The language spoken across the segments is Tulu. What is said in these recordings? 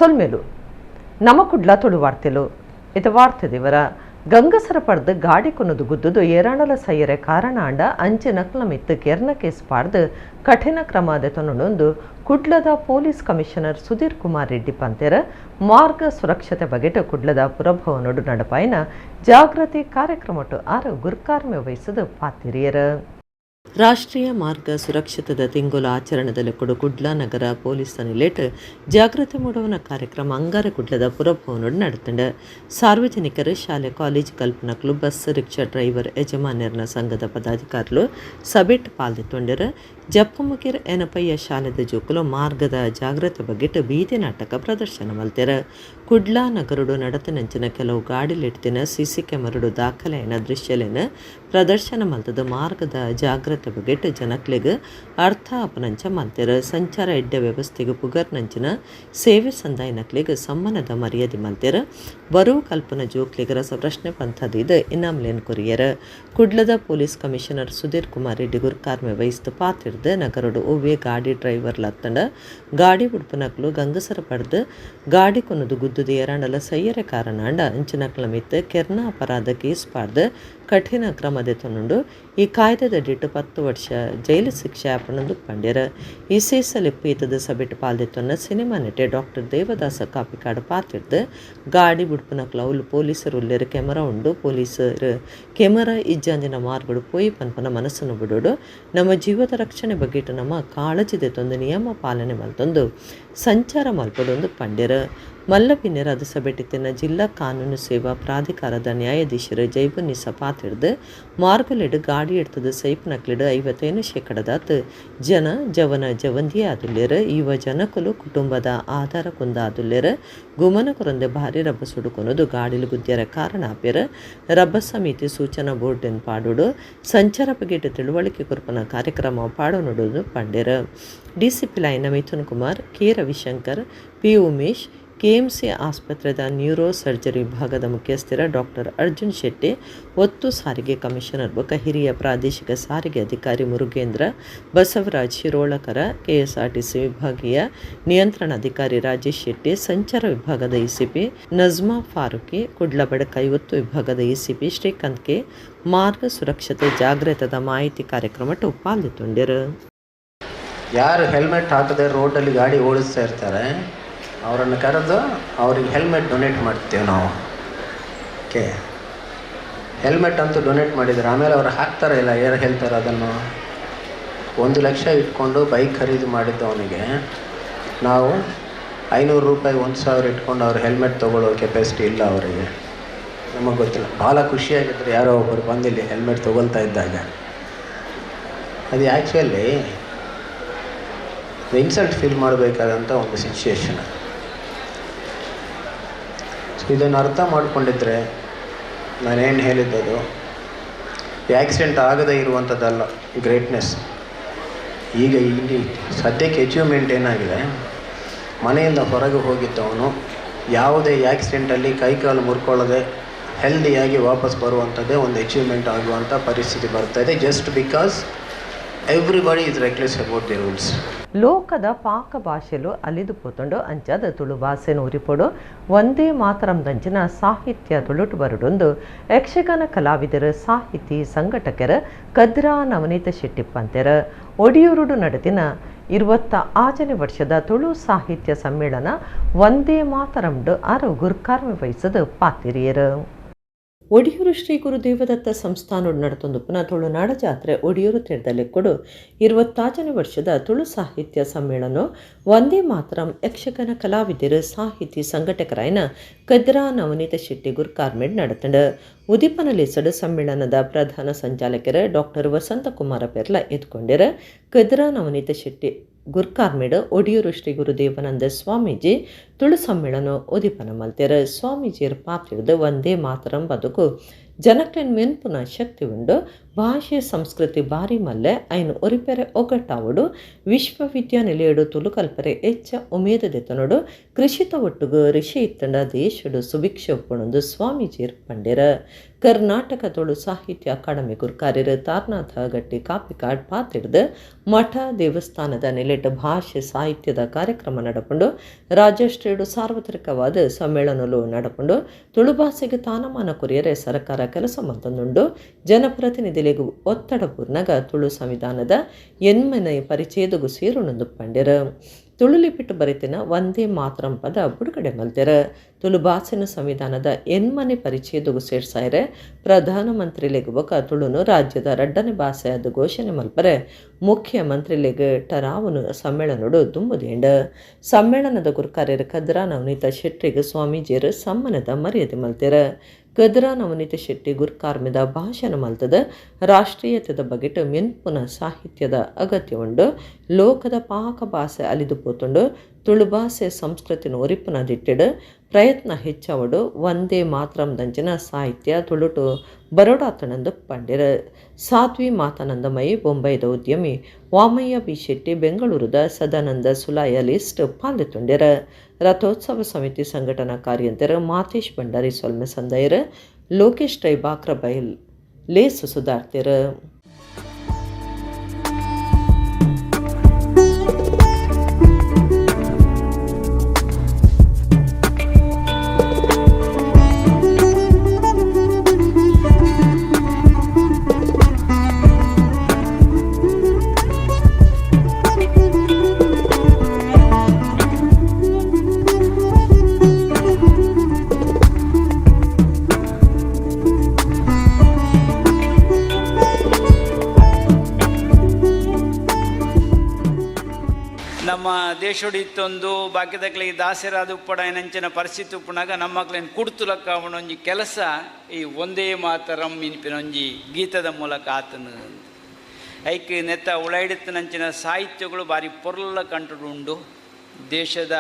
ಸೊಲ್ಮೆಲು ನಮ ಕುಡ್ಲ ತುಳು ವಾರ್ತೆಲು. ಇದು ವಾರ್ತೆ ದೇವರ ಗಂಗಸರ ಪಡ್ದು ಗಾಡಿ ಕೊನದು ಗುದ್ದುದು ಏರಾಣಲ ಸೈಯರೆ ಕಾರಣ ಆಂಡ ಅಂಚೆ ನಕ್ಲ ಮಿತ್ತು ಕೆರ್ನ ಕೇಸ್ ಪಾಡ್ದು ಕಠಿಣ ಕ್ರಮ ದೆತೊನೊಂದು ಕುಡ್ಲದ ಪೊಲೀಸ್ ಕಮಿಷನರ್ ಸುಧೀರ್ ಕುಮಾರ್ ರೆಡ್ಡಿ ಪಂತೆರ್. ಮಾರ್ಗ ಸುರಕ್ಷತೆ ಬಗೆಟ್ ಕುಡ್ಲದ ಪುರಭವನೊಡು ನಡಪಾಯಿನ ಜಾಗೃತಿ ಕಾರ್ಯಕ್ರಮಟ್ಟು ಆರು ಗುರ್ಕಾರ್ಮೆ ವಹಿಸದು ಪಾತಿರಿಯರು. ರಾಷ್ಟ್ರೀಯ ಮಾರ್ಗ ಸುರಕ್ಷತೆದ ತಿಂಗೊಲು ಆಚರಣೆದಲ್ಲಿ ಕೊಡು ಕುಡ್ಲ ನಗರ ಪೊಲೀಸ್ ನಿಲೆಟ್ ಜಾಗೃತಿ ಮೂಡುವನ ಕಾರ್ಯಕ್ರಮ ಅಂಗಾರ ಕುಡ್ಲದ ಪುರಭವನೊಡು ನಡತಂಡು. ಸಾರ್ವಜನಿಕರು, ಶಾಲೆ ಕಾಲೇಜ್ ಕಲ್ಪನಕ್ಲು, bus rickshaw driver ಯಜಮಾನ್ಯರ್ನ ಸಂಘದ ಪದಾಧಿಕಾರಿಗಳು ಸಭೆಟ್ ಪಾಲ್ದಿತ್ತೊಂಡರು. ಜಪ್ಪಮುಖಿರ್ ಎನಪಯ್ಯ ಶಾಲೆದ ಜೋಕುಲು ಮಾರ್ಗದ ಜಾಗೃತಿ ಬಗೆಟ್ ಬೀದಿ ನಾಟಕ ಪ್ರದರ್ಶನ ಮಲ್ತೆರ್. ಕುಡ್ಲ ನಗರಡು ನಡತನಂಚಿನ ಕೆಲವು ಗಾಡಿಲಿಡ್ತಿನ ಸಿಸಿ ಕ್ಯಾಮರಡು ದಾಖಲೆಯನ ದೃಶ್ಯಲೇನ ಪ್ರದರ್ಶನ ಮಲ್ತದ ಮಾರ್ಗದ ಜಾಗೃತಿ ಬಗೆಟ್ ಜನಕ್ಲೆಗ್ ಅರ್ಥ ಅಪನಂಚ ಮಲ್ತೆರ್. ಸಂಚಾರ ಎಡ್ಡೆ ವ್ಯವಸ್ಥೆಗೆ ಪುಗರ್ನಂಚಿನ ಸೇವೆ ಸಂದಾಯನಕ್ಲೆಗ್ ಸಮ್ಮಾನದ ಮರ್ಯಾದೆ ಮಲ್ತೆರ್. ಬರುವ ಕಲ್ಪನ ಜೋಕ್ಲೆಗ್ ರಸ ಪ್ರಶ್ನೆ ಪಂಥದಿದ್ ಇನಾಮ್ಲೇನ್ ಕೊರಿಯರ್. ಕುಡ್ಲದ ಪೊಲೀಸ್ ಕಮಿಷನರ್ ಸುಧೀರ್ ಕುಮಾರ್ ರೆಡ್ಡಿ ಗುರ್ಕಾರ್ಮೆ ವಹಿಸ್ದು ಪಾತಿರ್ದು ನಗರಡು ಒವ್ವೆ ಗಾಡಿ ಡ್ರೈವರ್ ಲತ್ತಂಡ ಗಾಡಿ ಉಡ್ಪನಕ್ಲು ಗಂಗಸರ ಪಡ್ದು ಗಾಡಿ ಕೊನದು ಗುದ್ದುದು ಏರಾಂಡಲ ಸೈಯರೆ ಕಾರಣ ಅಂಡ ಅಂಚಿನಕ್ಲ ಮಿತ್ತು ಕೆರ್ನ ಅಪರಾಧ ಕೇಸ್ ಪಾಡ್ದು ಕಠಿಣ ಕ್ರಮ ದೆತೊನುಂಡು. ಈ ಕಾಯ್ದೆದಡಿಟ್ಟು 10 ವರ್ಷ ಜೈಲು ಶಿಕ್ಷೆ ಆಪಣಂದು ಪಂಡ್ಯರ್. ಇಸೇಸಲಿಪ್ಪು ಇತ್ತದ ಸಭೆಟ್ ಪಾಲ್ದೆತ್ತೊನ್ನ ಸಿನಿಮಾ ನಟೆ ಡಾಕ್ಟರ್ ದೇವದಾಸ ಕಾಪಿಕಾಡು ಪಾತಿರ್ದು ಗಾಡಿ ಬುಡ್ಪುನಕ್ಲ ಅವ್ಲು ಪೊಲೀಸರು ಉಲ್ಲೇರು, ಕೆಮರಾ ಉಂಡು, ಪೊಲೀಸರು ಕೆಮರಾ ಇಜ್ಜಾಂದಿನ ಮಾರ್ಗಡು ಪೋಯಿ ಪನ್ಪನ ಮನಸ್ಸನ್ನು ಬಿಡೋಡು. ನಮ್ಮ ಜೀವದ ರಕ್ಷಣೆ ಬಗ್ಗೆಟ್ಟು ನಮ್ಮ ಕಾಳಜಿ ದೆತ್ತೊಂದು ನಿಯಮ ಪಾಲನೆ ಮಲ್ತೊಂದು ಸಂಚಾರ ಮಲ್ಪಡೊಂದು ಪಂಡ್ಯರ್. ಮಲ್ಲಪಿನ್ನೆರ ಅದು ಸಭೆಟಿತ್ತಿನ ಜಿಲ್ಲಾ ಕಾನೂನು ಸೇವಾ ಪ್ರಾಧಿಕಾರದ ನ್ಯಾಯಾಧೀಶರು ಜೈಬುನ್ನಿಸ ಪಾತಿರ್ದು ಮಾರ್ಗಲೆಡು ಗಾಡಿ ಎಡ್ತದ ಸೈಪ್ನಕ್ಲೆಡು 55% ಜನ ಜವನ ಜವಂದಿ ಆದುಲ್ಲೇರು. ಯುವ ಜನಕುಲು ಕುಟುಂಬದ ಆಧಾರ ಕುಂದ ಆದುಲ್ಲೇರು. ಗುಮನ ಕೊರಂದೆ ಭಾರಿ ರಬ್ಬ ಸುಡುಕೊನದು ಗಾಡಿಲು ಗುದ್ಯರ ಕಾರಣ ಆಪೇರು. ರಬ್ಬ ಸಮಿತಿ ಸೂಚನಾ ಬೋರ್ಡ್ ಪಾಡೋಡು ಸಂಚಾರ ಬಗೆಟ್ ತಿಳುವಳಿಕೆ ಕೊರ್ಪನ ಕಾರ್ಯಕ್ರಮ ಪಾಡೋನೊಡು ಪಂಡೇರು. DCP line Mithun Kumar, K Ravishankar, P Umesh, KMC ಆಸ್ಪತ್ರೆದ neuro surgery ವಿಭಾಗದ ಮುಖ್ಯಸ್ಥರ ಡಾಕ್ಟರ್ ಅರ್ಜುನ್ ಶೆಟ್ಟಿ, ಒತ್ತು ಸಾರಿಗೆ ಕಮಿಷನರ್ ಬೊಕ್ಕ ಹಿರಿಯ ಪ್ರಾದೇಶಿಕ ಸಾರಿಗೆ ಅಧಿಕಾರಿ ಮುರುಗೇಂದ್ರ, ಬಸವರಾಜ್ ಶಿರೋಳಕರ, ಕೆಎಸ್ಆರ್ಟಿಸಿ ವಿಭಾಗೀಯ ನಿಯಂತ್ರಣಾಧಿಕಾರಿ ರಾಜೇಶ್ ಶೆಟ್ಟಿ, ಸಂಚಾರ ವಿಭಾಗದ ಎಸಿಪಿ ನಜ್ಮಾ ಫಾರೂಕಿ, ಕುಡ್ಲ ಬಡಕಾಯಿ ಒತ್ತು ವಿಭಾಗದ ಎಸಿಪಿ ಶ್ರೀಕಾಂತ್ ಕೆ ಮಾರ್ಗ ಸುರಕ್ಷತೆ ಜಾಗೃತದ ಮಾಹಿತಿ ಕಾರ್ಯಕ್ರಮ ಪಾಲ್ಗೊಂಡರು. ಯಾರು ಹೆಲ್ಮೆಟ್ ಹಾಕದೆ ರೋಡಲ್ಲಿ ಗಾಡಿ ಓಡಿಸ್ತಾ ಇರ್ತಾರೆ ಅವರನ್ನು ಕರೆದು ಅವ್ರಿಗೆ ಹೆಲ್ಮೆಟ್ ಡೊನೇಟ್ ಮಾಡ್ತೀವಿ ನಾವು. ಓಕೆ, ಹೆಲ್ಮೆಟ್ ಅಂತೂ ಡೊನೇಟ್ ಮಾಡಿದ್ದಾರೆ, ಆಮೇಲೆ ಅವ್ರು ಹಾಕ್ತಾರೆ ಇಲ್ಲ, ಯಾರು ಹೇಳ್ತಾರೆ ಅದನ್ನು? 1 ಲಕ್ಷ ಇಟ್ಕೊಂಡು ಬೈಕ್ ಖರೀದಿ ಮಾಡಿದ್ದವನಿಗೆ ನಾವು 500 ರೂಪಾಯಿ 1000 ಇಟ್ಕೊಂಡು ಅವ್ರು ಹೆಲ್ಮೆಟ್ ತೊಗೊಳ್ಳೋ ಕೆಪಾಸಿಟಿ ಇಲ್ಲ ಅವರಿಗೆ. ನಮಗೆ ಗೊತ್ತಿಲ್ಲ, ಭಾಳ ಖುಷಿಯಾಗಿದ್ದರು ಯಾರೋ ಒಬ್ಬರು ಬಂದಿಲ್ಲಿ ಹೆಲ್ಮೆಟ್ ತೊಗೊಳ್ತಾ ಇದ್ದಾಗ. ಅದು actually insult feel ಮಾಡಬೇಕಾದಂಥ ಒಂದು ಸಿಚುಯೇಷನ್. ಸೊ ಇದನ್ನು ಅರ್ಥ ಮಾಡಿಕೊಂಡಿದ್ದರೆ ನಾನೇನು ಹೇಳಿದ್ದದು ಆ್ಯಕ್ಸಿಡೆಂಟ್ ಆಗದೇ ಇರುವಂಥದ್ದಲ್ಲ ಗ್ರೇಟ್ನೆಸ್. ಈಗ ಇಲ್ಲಿ ಸದ್ಯಕ್ಕೆ ಅಚೀವ್ಮೆಂಟ್ ಏನಾಗಿದೆ, ಮನೆಯಿಂದ ಹೊರಗೆ ಹೋಗಿದ್ದವನು ಯಾವುದೇ ಆ್ಯಕ್ಸಿಡೆಂಟಲ್ಲಿ ಕೈಕಾಲು ಮುರ್ಕೊಳ್ಳದೆ ಹೆಲ್ದಿಯಾಗಿ ವಾಪಸ್ ಬರುವಂಥದ್ದೇ ಒಂದು ಅಚೀವ್ಮೆಂಟ್ ಆಗುವಂಥ ಪರಿಸ್ಥಿತಿ ಬರ್ತಾಯಿದೆ. Just because everybody is reckless about the rules. ಲೋಕದ ಪಾಕ ಭಾಷೆಲು ಅಲಿದು ಪೋತೊಂಡು ಅಂಚಾದ ತುಳು ಭಾಷೆ ನೂರಿಪೊಡು ಒಂದೇ ಮಾತರಂದಂಚಿನ ಸಾಹಿತ್ಯ ತುಳುಟು ಬರುಡೊಂದು ಯಕ್ಷಗಾನ ಕಲಾವಿದರು ಸಾಹಿತಿ ಸಂಘಟಕರ ಕದ್ರಾ ನವನೀತ ಶೆಟ್ಟಿ ಪಂತೆರ. ಒಡಿಯೂರುಡು ನಡೆದಿನ 26ನೇ ವರ್ಷದ ತುಳು ಸಾಹಿತ್ಯ ಸಮ್ಮೇಳನ ಒಂದೇ ಮಾತರಂಡು ಆರು ಗುರ್ಕಾರ್ಮೆ ವಹಿಸದು ಪಾತಿರಿಯರು. ಒಡಿಯೂರು ಶ್ರೀ ಗುರುದೇವದತ್ತ ಸಂಸ್ಥಾನೋಡು ನಡತೊಂದು ಪುನಃ ತುಳುನಾಡ ಜಾತ್ರೆ ಒಡಿಯೂರು ತೀರದಲ್ಲಿ ಕೊಡು 26ನೇ ವರ್ಷದ ತುಳು ಸಾಹಿತ್ಯ ಸಮ್ಮೇಳನ ಒಂದೇ ಮಾತರಂ ಯಕ್ಷಗಾನ ಕಲಾವಿದರು ಸಾಹಿತಿ ಸಂಘಟಕರಾಯನ ಕದ್ರಾ ನವನೀತ ಶೆಟ್ಟಿ ಗುರ್ಕಾರ್ಮೆಡ್ ನಡತಂಡು. ಉದಿಪನಲೇಸಡು ಸಮ್ಮೇಳನದ ಪ್ರಧಾನ ಸಂಚಾಲಕರು ಡಾಕ್ಟರ್ ವಸಂತಕುಮಾರ ಪೆರ್ಲ ಎದ್ಕೊಂಡಿರು. ಕದ್ರಾ ನವನೀತ ಶೆಟ್ಟಿ ಗುರ್ಕಾರ್ಮೆಡ್ ಒಡಿಯೂರು ಶ್ರೀ ಗುರುದೇವಾನಂದ ಸ್ವಾಮೀಜಿ ತುಳು ಸಮ್ಮೇಳನ ಉದಿಪನ ಮಲ್ತೆರ್. ಸ್ವಾಮೀಜಿಯರ ಪಾತ್ರಿಡ್ದು ಒಂದೇ ಮಾತರಂ ಬದುಕು ಜನಕ್ಲೆನ್ ಮೆನ್ಪುನ ಶಕ್ತಿ ಉಂಡು, ಭಾಷೆ ಸಂಸ್ಕೃತಿ ಬಾರಿ ಮಲ್ಲೆ ಐನು ಒರಿಪೆರೆ ಒಗ್ಗಟ್ಟಾವಡು ವಿಶ್ವವಿದ್ಯಾನಿಲಯಡು ತುಳು ಕಲ್ಪರೆ ಹೆಚ್ಚ ಉಮೇದ ದೆತನೊಡು ಕೃಷಿತ ಒಟ್ಟುಗು ಋಷಿ ಇತ್ತಂಡ ದೇಶಡು ಸುಭಿಕ್ಷ ಒಪ್ಪಣೊಂದು ಸ್ವಾಮೀಜಿಯರ್ ಪಂಡೆರ. ಕರ್ನಾಟಕ ತುಳು ಸಾಹಿತ್ಯ ಅಕಾಡೆಮಿ ಗುರ್ಕಾರ್ಯರು ತಾರನಾಥ ಗಟ್ಟಿ ಕಾಪಿಕಾಡ್ ಪಾತಿಡ್ದು ಮಠ ದೇವಸ್ಥಾನದ ನೆಲೆಟ್ ಭಾಷೆ ಸಾಹಿತ್ಯದ ಕಾರ್ಯಕ್ರಮ ನಡಪುಂಡು ರಾಜ್ಯಶ್ರೀಡು ಸಾರ್ವತ್ರಿಕವಾದ ಸಮ್ಮೇಳನಲು ನಡಪುಂಡು ತುಳು ಭಾಷೆಗೆ ತಾನಮಾನ ಕೊರಿಯರೆ ಸರ್ಕಾರ ಕೆಲಸ ಮಂತಂದುಂಡು ಜನಪ್ರತಿನಿಧಿಗಳಿಗೂ ಒತ್ತಡ ಪೂರ್ಣಗ ತುಳು ಸಂವಿಧಾನದ ಎನ್ಮನೆ ಪರಿಚಯದಗು ಸೇರುಣಂದು ಪಂಡೆರು. ತುಳುಲಿಪಿಟ್ಟು ಬರೆತಿನ ವಂದೇ ಮಾತರಂ ಪದ ಬಿಡುಗಡೆ ಮಲ್ತೆರ. ತುಳು ಭಾಷೆನ ಸಂವಿಧಾನದ ಎನ್ಮನೆ ಪರಿಚಯದಗು ಸೇರ್ಸಾಯರೆ ಪ್ರಧಾನಮಂತ್ರಿಲೆಗ್ ಬೊಕ ತುಳುನು ರಾಜ್ಯದ ರಡ್ಡನೆ ಭಾಷೆ ಅದು ಘೋಷಣೆ ಮಲ್ಪರೆ ಮುಖ್ಯಮಂತ್ರಿಲೆಗ್ ಟರಾವನು ಸಮ್ಮೇಳನಡು ದುಂಬುದೇಂಡ. ಸಮ್ಮೇಳನದ ಗುರುಕಾರ್ಯರು ಕದ್ರಾ ನವನೀತ ಶೆಟ್ಟಿಗೆ ಸ್ವಾಮೀಜಿಯರು ಸಮ್ಮಾನದ ಮರ್ಯಾದೆ ಮಲ್ತೆರ. ಕದ್ರಾ ನವನೀತ ಶೆಟ್ಟಿ ಗುರ್ಕಾರ್ಮೆದ ಭಾಷಣ ಮಲ್ತದ ರಾಷ್ಟ್ರೀಯತೆದ ಬಗೆಟ್ ಮೆನ್ಪುನ ಸಾಹಿತ್ಯದ ಅಗತ್ಯ ಉಂಡು, ಲೋಕದ ಪಾಕ ಭಾಷೆ ಅಲಿದು ಪೋತುಂಡು, ತುಳು ಭಾಷೆ ಸಂಸ್ಕೃತಿನ ಒರಿಪುನ ದಿಟ್ಟಿಡು ಪ್ರಯತ್ನ ಹೆಚ್ಚಾವಡು, ವಂದೇ ಮಾತರಂ ದಂಚಿನ ಸಾಹಿತ್ಯ ತುಳುಟು ಬರೋಡಾತಣಂದು ಪಂಡಿರ. ಸಾಧ್ವಿ ಮಾತಾನಂದಮಯಿ ಬೊಂಬೈದ ಉದ್ಯಮಿ ವಾಮಯ್ಯ ಬಿ ಶೆಟ್ಟಿ ಬೆಂಗಳೂರುದ ಸದಾನಂದ ಸುಲಾಯ ಲಿಸ್ಟ್ ಪಾಲ್ದೆತುಂಡೆರ. ರಥೋತ್ಸವ ಸಮಿತಿ ಸಂಘಟನಾ ಕಾರ್ಯಂತೆರ್ ಮಾತೇಶ್ ಭಂಡಾರಿ ಸೊಲ್ಮೆ ಸಂದಯರ್ ಲೋಕೇಶ್ ರೈ ಬಾಕ್ರಬೈಲ್ ಲೇಸು ಸುಧಾರ್ತೆರ್. ನಮ್ಮ ದೇಶೋಡು ಇತ್ತೊಂದು ಬಾಕಿದಕ್ಲಿಗೆ ದಾಸರಾದ ಉಪ್ಪಡ ನಂಚಿನ ಪರಿಸ್ಥಿತಿ ಉಪ್ಪುನಾಗ ನಮ್ಮ ಮಕ್ಳೇನು ಕುಡ್ತುಲಕ್ಕ ಅವನೊಂಜಿ ಕೆಲಸ ಈ ಒಂದೇ ಮಾತರಂ ಇನ್ಪಿನೊಂಜಿ ಗೀತದ ಮೂಲಕ ಆತನು ಐಕ್ ನೆತ್ತ ಉಳೈಡಿತ್ತನಂಚಿನ ಸಾಹಿತ್ಯಗಳು ಭಾರಿ ಪೊರ್ಲ ಕಂಟುಡು ಉಂಡು. ದೇಶದ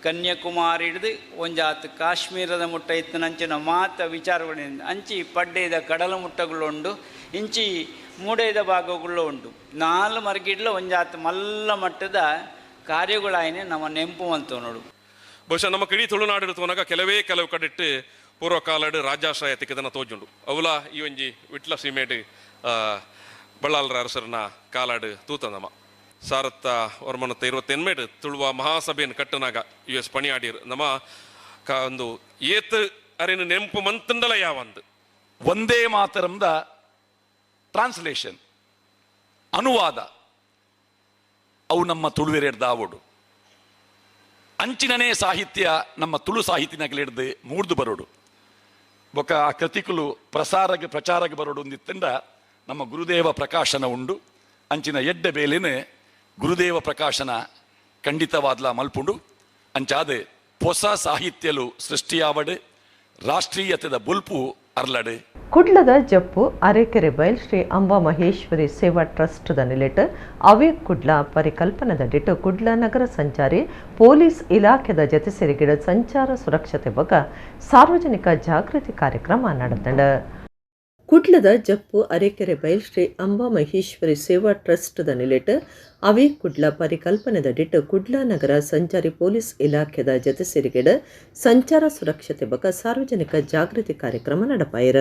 ಕನ್ಯಾಕುಮಾರಿ ಹಿಡಿದು ಒಂಜಾತು ಕಾಶ್ಮೀರದ ಮುಟ್ಟ ಇತ್ತನಂಚಿನ ಮಾತ ವಿಚಾರಗಳಿಂದ ಅಂಚಿ ಪಡ್ಡೆದ ಕಡಲ ಮುಟ್ಟಗಳು ಉಂಡು, ಇಂಚಿ ಮೂಡೈದ ಭಾಗಗಳು ಉಂಟು. ನಾಲ್ ಮರ್ಗಿಡ್ಲ ಒಂಜಾತು ಮಲ್ಲ ಮಟ್ಟದ ಕಾರ್ಯಗಳಾಯನೆ ನಮ್ಮ ನೆಂಪು ಅಂತ ನೋಡು. ಬಹುಶಃ ನಮ್ಮ ಕಿಡಿ ತುಳುನಾಡು ತೋನಾಗ ಕೆಲವೇ ಕೆಲವು ಕಡಿಟ್ಟು ಪೂರ್ವಕಾಲಡು ರಾಜ್ಯಾಶ್ರಯ ತಿಕ್ಕದನ್ನ ತೋಜುಂಡು. ಅವಲ ಈ ಒಂಜಿ ವಿಟ್ಲ ಸೀಮೇಡು ಬಳ್ಳಾಲರ ಅರಸರನ ಕಾಲಾಡು ತೂತಂದಮ್ಮ ಸಾರತ್ತ ವರ್ಮನತ್ತ 28 ತುಳುವ ಮಹಾಸಭೆಯನ್ನು ಕಟ್ಟನಾಗ ಯು ಎಸ್ ಪಣಿಯಾಡಿರ್ ನಮ್ಮ ಒಂದು ಏತ್ ಅರಿನ ನೆಂಪು ಮಂತಂಡಲ ಯಾವಂದು ಒಂದೇ ಮಾತರಂದ ಟ್ರಾನ್ಸ್ಲೇಷನ್ ಅನುವಾದ ಅವು ನಮ್ಮ ತುಳುವೆರೆಡ್ದಾವೋಡು. ಅಂಚಿನನೇ ಸಾಹಿತ್ಯ ನಮ್ಮ ತುಳು ಸಾಹಿತ್ಯನಾಗಲಿಡ್ದು ಮೂಡ್ದು ಬರೋಡು. ಬೊಕ ಆ ಕೃತಿಕುಲು ಪ್ರಸಾರಗೆ ಪ್ರಚಾರಗೆ ಬರೋಡು ಒಂದಿತ್ತಂಡ ನಮ್ಮ ಗುರುದೇವ ಪ್ರಕಾಶನ ಉಂಡು. ಅಂಚಿನ ಎಡ್ಡೆ ಬೇಲಿನ ಗುರುದೇವ ಪ್ರಕಾಶನ ಖಂಡಿತವಾದ್ಲ ಮಲ್ಪುಂಡು. ಅಂಚಾದೆ ಹೊಸ ಸಾಹಿತ್ಯಲು ಸೃಷ್ಟಿಯಾವಡು, ರಾಷ್ಟ್ರೀಯತೆದ ಬುಲ್ಪು ಅರ್ಲಡು. ಕುಡ್ಲದ ಜಪ್ಪು ಅರೆಕೆರೆ ಬೈಲ್ ಶ್ರೀ ಅಂಬಾ ಮಹೇಶ್ವರಿ ಸೇವಾ ಟ್ರಸ್ಟ್ the ನಿಲೆಟ್ ಅವೇ ಕುಡ್ಲ ಪರಿಕಲ್ಪನದಡಿಟ್ಟು ಕುಡ್ಲ ನಗರ ಸಂಚಾರಿ ಪೊಲೀಸ್ ಇಲಾಖೆದ ಜತೆ ಸೇರಿಗಿಡ ಸಂಚಾರ ಸುರಕ್ಷತೆ ಬಗ್ಗೆ ಸಾರ್ವಜನಿಕ ಜಾಗೃತಿ ಕಾರ್ಯಕ್ರಮ ನಡೆದಂಡ. ಕುಡ್ಲದ ಜಪ್ಪು ಅರೆಕೆರೆ ಬೈಲ್ ಶ್ರೀ ಅಂಬಾ ಮಹೇಶ್ವರಿ ಸೇವಾ ಟ್ರಸ್ಟ್ the ನಿಲೆಟ್ ಅವೇ ಕುಡ್ಲ ಪರಿಕಲ್ಪನೆದಡಿಟ್ಟು ಕುಡ್ಲ ನಗರ ಸಂಚಾರಿ ಪೊಲೀಸ್ ಇಲಾಖೆದ ಜತೆ ಸೇರಿಗೆಡ ಸಂಚಾರ ಸುರಕ್ಷತೆ ಬಕ್ಕ ಸಾರ್ವಜನಿಕ ಜಾಗೃತಿ ಕಾರ್ಯಕ್ರಮ ನಡಪಾಯಿರ.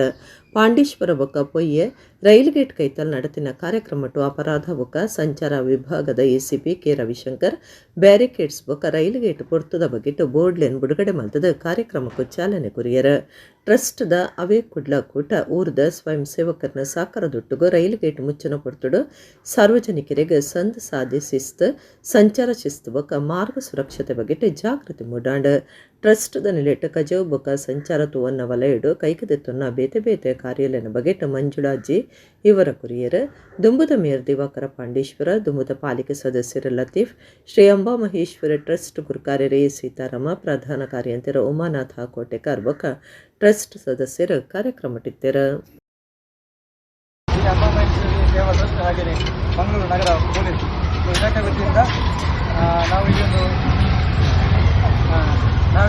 ಪಾಂಡೇಶ್ವರ ಬೊಕ್ಕ ಪೊಯ್ಯೆ ರೈಲ್ ಗೇಟ್ ಕೈತಲ್ ನಡೆತಿನ ಕಾರ್ಯಕ್ರಮಟ್ಟು ಅಪರಾಧ ಬೊಕ್ಕ ಸಂಚಾರ ವಿಭಾಗದ ಎಸಿಪಿ ಕೆ ರವಿಶಂಕರ್ ಬ್ಯಾರಿಕೇಡ್ಸ್ ಬೊಕ್ಕ ರೈಲ್ ಗೇಟ್ ಪೊರ್ತುದ ಬಗ್ಗೆಟ್ಟು ಬೋರ್ಡ್ಲೆನ್ ಬಿಡುಗಡೆ ಮಲ್ತದ ಕಾರ್ಯಕ್ರಮಕ್ಕೂ ಚಾಲನೆ ಕೊರಿಯರ. ಟ್ರಸ್ಟ್ದ ಅವೇ ಕುಡ್ಲ ಕೂಟ ಊರ್ದ ಸ್ವಯಂ ಸೇವಕರನ್ನ ಸಾಕಾರದೊಟ್ಟುಗು ರೈಲ್ ಗೇಟ್ ಮುಚ್ಚನ ಪೊರ್ತುಡು ಸಾರ್ವಜನಿಕರಿಗೆ ಸಂದ್ ಸಾದಿ ಶಿಸ್ತು ಸಂಚಾರ ಶಿಸ್ತು ಬೊಕ್ಕ ಮಾರ್ಗ ಸುರಕ್ಷತೆ ಬಗ್ಗೆ ಜಾಗೃತಿ ಮೂಡಾಂಡ್. ಟ್ರಸ್ಟ್ದ ನಿಲೆಟ್ ಕಜವು ಬೊಕ್ಕ ಸಂಚಾರ ತೂವನ್ನ ವಲಯಡು ಕೈಕದೆತ್ತೊನ್ನ ಬೇತೆ ಬೇತೆ ಕಾರ್ಯಾಲಯನ ಬಗೆಟ್ ಮಂಜುಳಾಜಿ ಇವರ ಕುರಿಯರ್ ದುಂಬುದ ಮೇಯರ್ ದಿವಾಕರ ಪಾಂಡೇಶ್ವರ, ದುಂಬುದ ಪಾಲಿಕೆ ಸದಸ್ಯರ ಲತೀಫ್, ಶ್ರೀ ಅಂಬಾ ಮಹೇಶ್ವರ ಟ್ರಸ್ಟ್ ಗುರುಕಾರ್ಯರೇ ಸೀತಾರಾಮ, ಪ್ರಧಾನ ಕಾರ್ಯಂತರ ಉಮಾನಾಥ ಕೋಟೆಕಾರ್ ಬೊಕ್ಕ ಟ್ರಸ್ಟ್ ಸದಸ್ಯರು ಕಾರ್ಯಕ್ರಮಟ್ಟಿತ್ತೆರು. ಹಾಗೆಯೇ ಮಂಗಳೂರು ನಗರ ಪೊಲೀಸ್ ಇಲಾಖೆ ವತಿಯಿಂದ ನಾವು